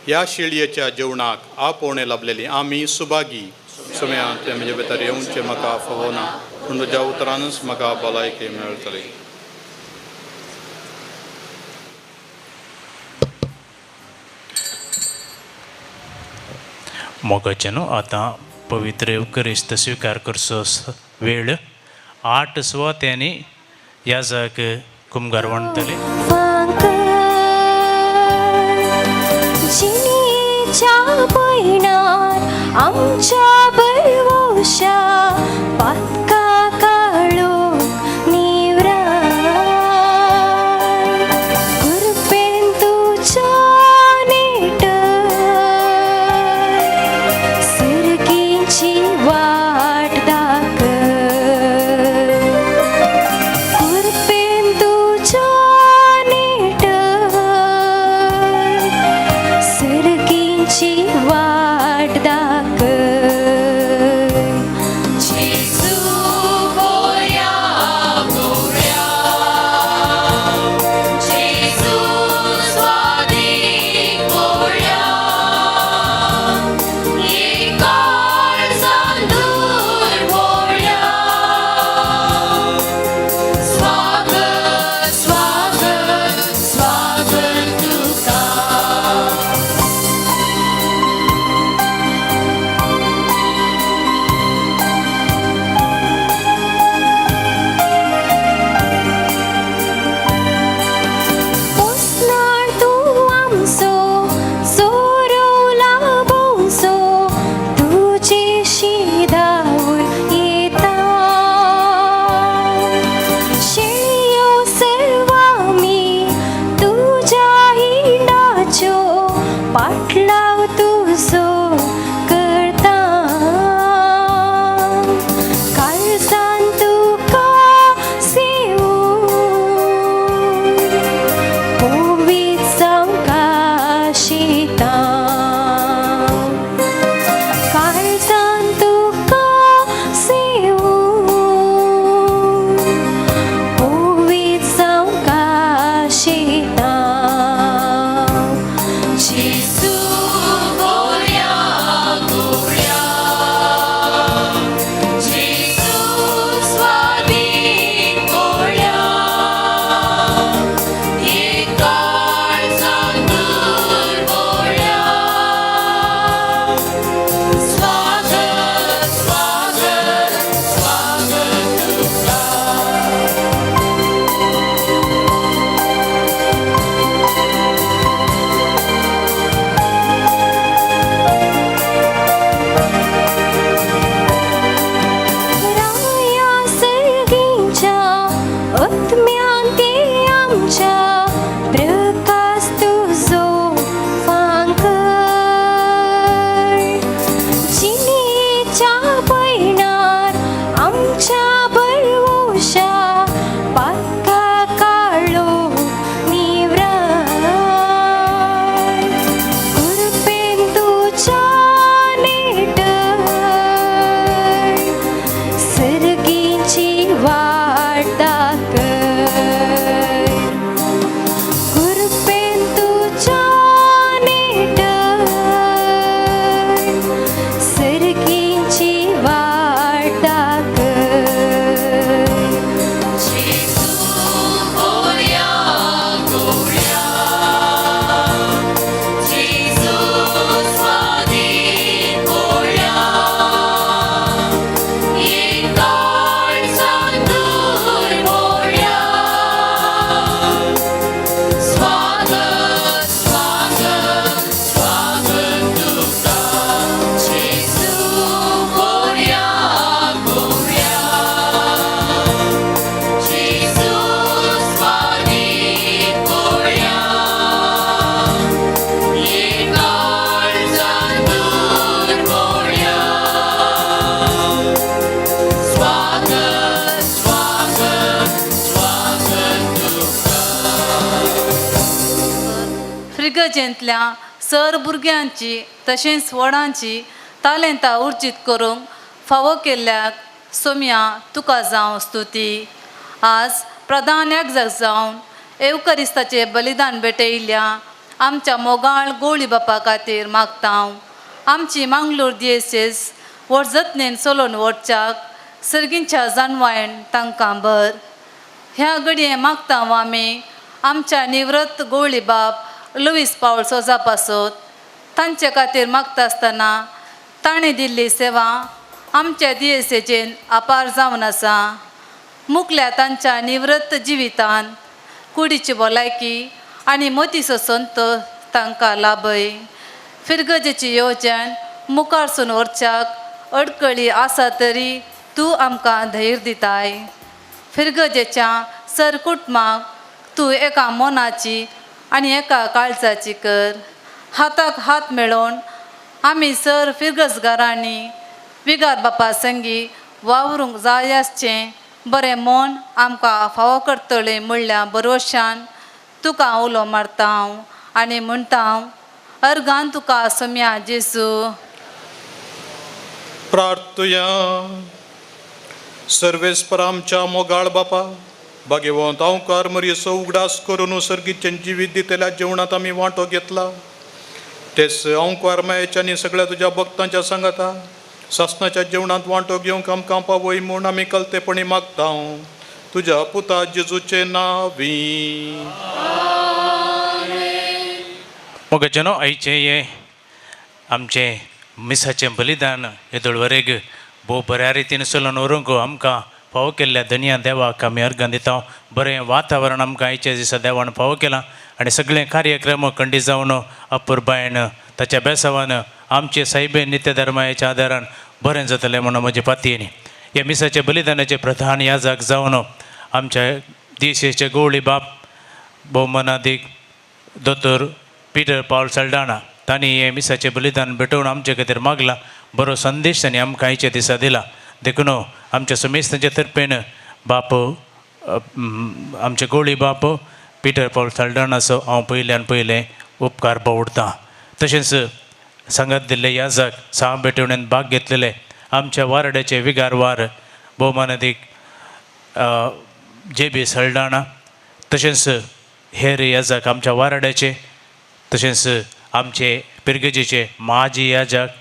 ह्या शेळयेच्या जेवणाक आपोवणें लाभलेली आमी सुभागी. सोम्या तुवें म्हजे भितर येवचें म्हाका फावना, पूण तुज्या उतरानूच म्हाका भलायकी मेळटली. मोगाचें न्हू आतां पवित्र येवकरिस्त स्विकार करचो वेळ. 8 सुवात्यांनी याजक कुमगार वणटले. जिणेच्या पयणार आमच्या बरवशा फिर्गजेंतल्या सर भुरग्यांची तशेंच व्हडांची तालेंतां उर्जीत करूंक फावो केल्ल्याक सोम्या तुका जावं स्तुती. आज प्रधान याजक जावन एवकरिस्ताचें बलिदान भेटयिल्ल्या आमच्या मोगाळ गोवळी बापा खातीर मागता. आमची मांगलोर दियेसेस व्हड जतनेन चलोवन व्हरच्याक सर्गींच्या जानवायन तांकां भर. ह्या घडये मागता आमी आमच्या निवृत्त गोवळी बाप लुईस पावल सोजा पासत तांचे खातीर मागता आसतना ताणें दिल्ली सेवा आमच्या दियेसेचेन अपार जावन आसा. मुकल्या तांच्या निवृत्त जिवितान कुडीची भलायकी आनी मोतीचो संत तांकां लाभय. फिर्गजेची येवजण मुखारसून व्हरच्याक अडकळी आसा तरी तूं आमकां धैर्य दिताय. फिर्गजेच्या सर कुटुंबाक तूं एका मनाची आनी एका काळजाची कर. हाताक हात मेळोवन आमी सर फिर्गजगारांनी विगार बापा संगी वावरूंक जाय आसचें बरें मन आमकां फावो करतलें म्हणल्या बरोशान तुका उलो मारता हांव आनी म्हणटा हांव अर्गान तुका सोम्या जेजू. प्रार्थुया. सर्वेस्पर आमच्या मोगाळ बापा, भाग्यवंत अंकार मरियेचो उगडास करून सर्गीचें जिवीत दितल्या जेवणांत आमी वांटो घेतला. तेच अंकार मायेच्या आनी सगळ्या तुज्या भक्तांच्या सांगाता सासणाच्या जेवणांत वांटो घेवंक आमकां पावय म्हूण आमी कलतेपणी मागता तुज्या पुता जेजूचे नांवी. मोगाचेनो आयचें हें आमचें मिसाचें बलिदान येदोळ भोव बऱ्या रितीन चलोवन व्हरूंक आमकां फावो केल्ल्या धनया देवाक आमी अर्गां दिता. बरें वातावरण आमकां आयच्या दिसा देवान फावो केलां आनी सगळे कार्यक्रम खंडीत जावन अपुरबायेन ताच्या बेसावान आमचे सायबे नित्यधर्माच्या आदारान बरें जातलें म्हणून म्हजे पातयेनी ह्या मिसाच्या बलिदानाचे प्रधान याजक जावन आमच्या दिशेचे गोवळी बाप भोवमानादीक दोतोर पिटर पावल सल्डाणा तांणी हें मिसाचें बलिदान भेटोवन आमचे खातीर मागलां. बरो संदेश तांणी आमकां आयच्या दिसा दिला. देखून आमच्या समेस्तांचे तर्फेन बाप आमचे गोवळी बाप पिटर पावल सल्डाणाचो हांव पयल्यान पयलें उपकार बावडतां. तशेंच सांगात दिल्ले याजक सहा भेटवणेन भाग घेतलेले आमच्या वारड्याचे विगारवार भोवमानादीक जे बी सल्डाणा तशेंच हेर याजक आमच्या वारड्याचे तशेंच आमचे पिर्गजेचे माजी याजक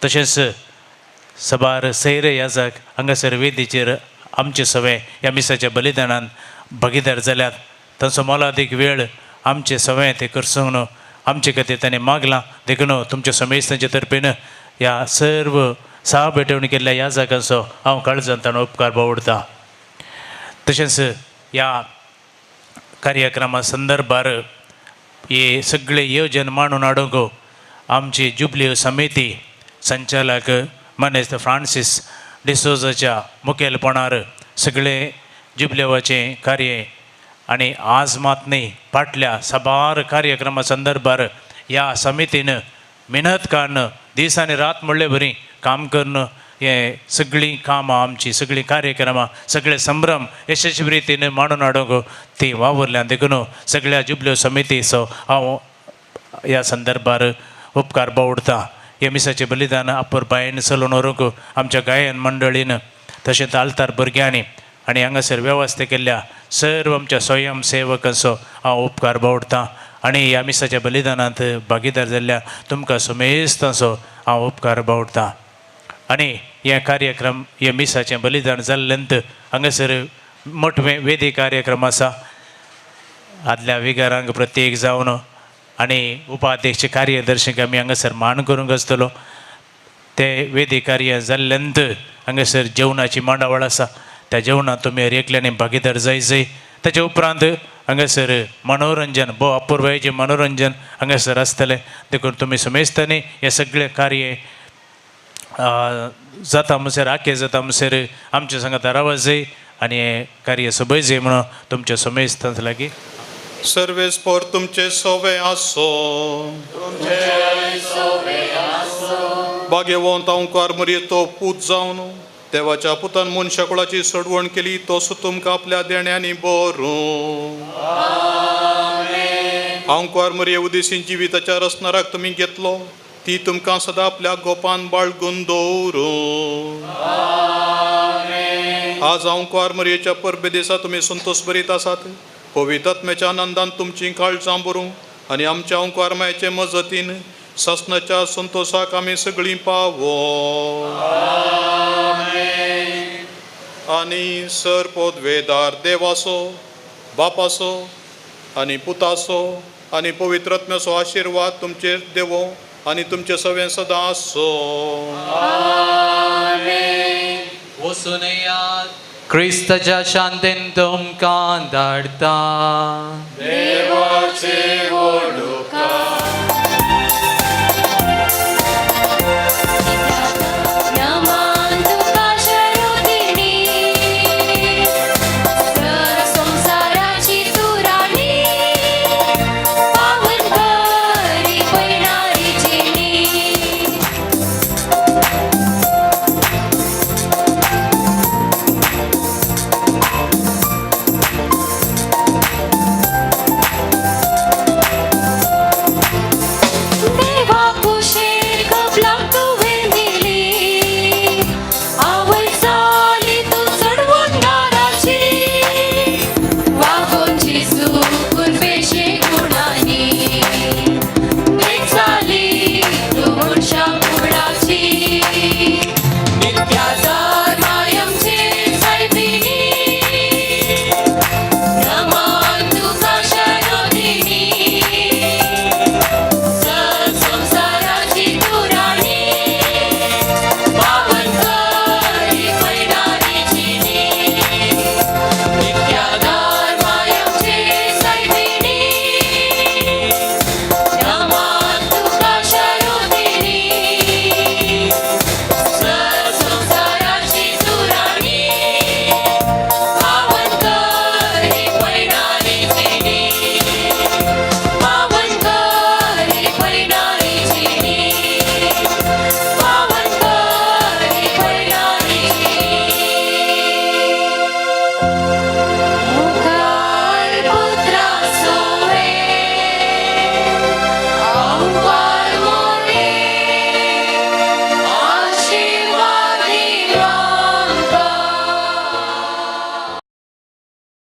तशेंच सबार सैरे याजक हांगासर वेदीचेर आमचे सवे ह्या मिसाच्या बलिदानान भागीदार जाल्यात. तांचो मोलादीक वेळ आमचे सवे ते करसूंक न्हू आमचे खातीर ताणें मागलां. देखून तुमच्या समेस्तांचे तर्फेन ह्या सर्व सहा भेटवणी केल्ल्या ह्या जागांचो हांव काळजान ताणो उपकार बावडतां. तशेंच ह्या कार्यक्रमा संदर्भार हे सगळे येवजण मांडून हाडूंक आमची जुबली समिती संचालक मानेस्त फ्रांसीस डिसोजाच्या मुखेलपणार सगळे जुबलेवाचें कार्य आनी आज मात न्ही फाटल्या साबार कार्यक्रमा संदर्भार ह्या समितीन मेहनत काडून दीस आनी रात म्हणले बरी काम करून हें सगळीं कामां आमचीं सगळीं कार्यक्रमां सगळे संभ्रम यशस्वी रितीन मांडून हाडूंक ती वावुरल्यान. देखून सगळ्या जुबल्यो समितीचो हांव ह्या संदर्भार उपकार बावडतां. ह्या मिसाचें बलिदान अपुरबायेन चलोवन व्हरूंक आमच्या गायन मंडळीन तशेंच आल्तार भुरग्यांनी आनी हांगासर वेवस्था केल्ल्या सर्व आमच्या स्वयंसेवकांचो हांव उपकार बावडतां आनी ह्या मिसाच्या बलिदानांत भागीदार जाल्ल्या तुमकां समेस्तांचो हांव उपकार बावडतां. आनी हे कार्यक्रम हे मिसाचें बलिदान जाल्ल्यांत हांगासर मोटवे वेदी कार्यक्रम आसा. आदल्या विगारांक प्रत्येक जावन आनी उपाध्यक्ष कार्यदर्शक आमी हांगासर मान करूंक आसतलो. ते वेदी कार्य जाल्ल्यांत हांगासर जेवणाची मांडावळ आसा. त्या जेवणांत तुमी एकल्यानी भागीदार जाय जाय. ताचे उपरांत हांगासर मनोरंजन भोव अपुरबायेचें मनोरंजन हांगासर आसतलें. देखून तुमी समेस्तांनी हें सगळें कार्य जाता म्हणसर आखे जाता म्हणसर आमच्या सांगाता रावा जाय आनी हें कार्य सोबय जाय म्हणून तुमच्या समेस्तां लागीं. सर्वेस्पर तुमचे सोवे आसो. भाग्यवंत अंकार मरिये तो पूत जावन देवाच्या पुतान मनशाकुळाची सोडवण केली तसो तुमकां आपल्या देण्यांनी बरूं. आंकवार मरिये उदेशीं जिविताच्या रसनाराक तुमी घेतलो ती तुमकां सदां आपल्या गोपान बाळगून दवरूं. आज आंकवार मरियेच्या परबे दिसा तुमी संतोश भरीत आसात. पवित्र आत्म्याच्या आनंदान तुमचीं काळजां भरूं आनी आमच्या आंकवार मायचे मजतीन सासणाच्या संतोशाक आमी सगळीं पावो. आनी सर पोदवेदार देवाचो बापाचो आनी पुताचो आनी पवित्र आत्म्याचो आशिर्वाद तुमचेर देवो आनी तुमचे सवें सदां आसो. वचून येयात, क्रिस्ताच्या शांतेन तुमकां धाडटा. देवाचे व्हडुका.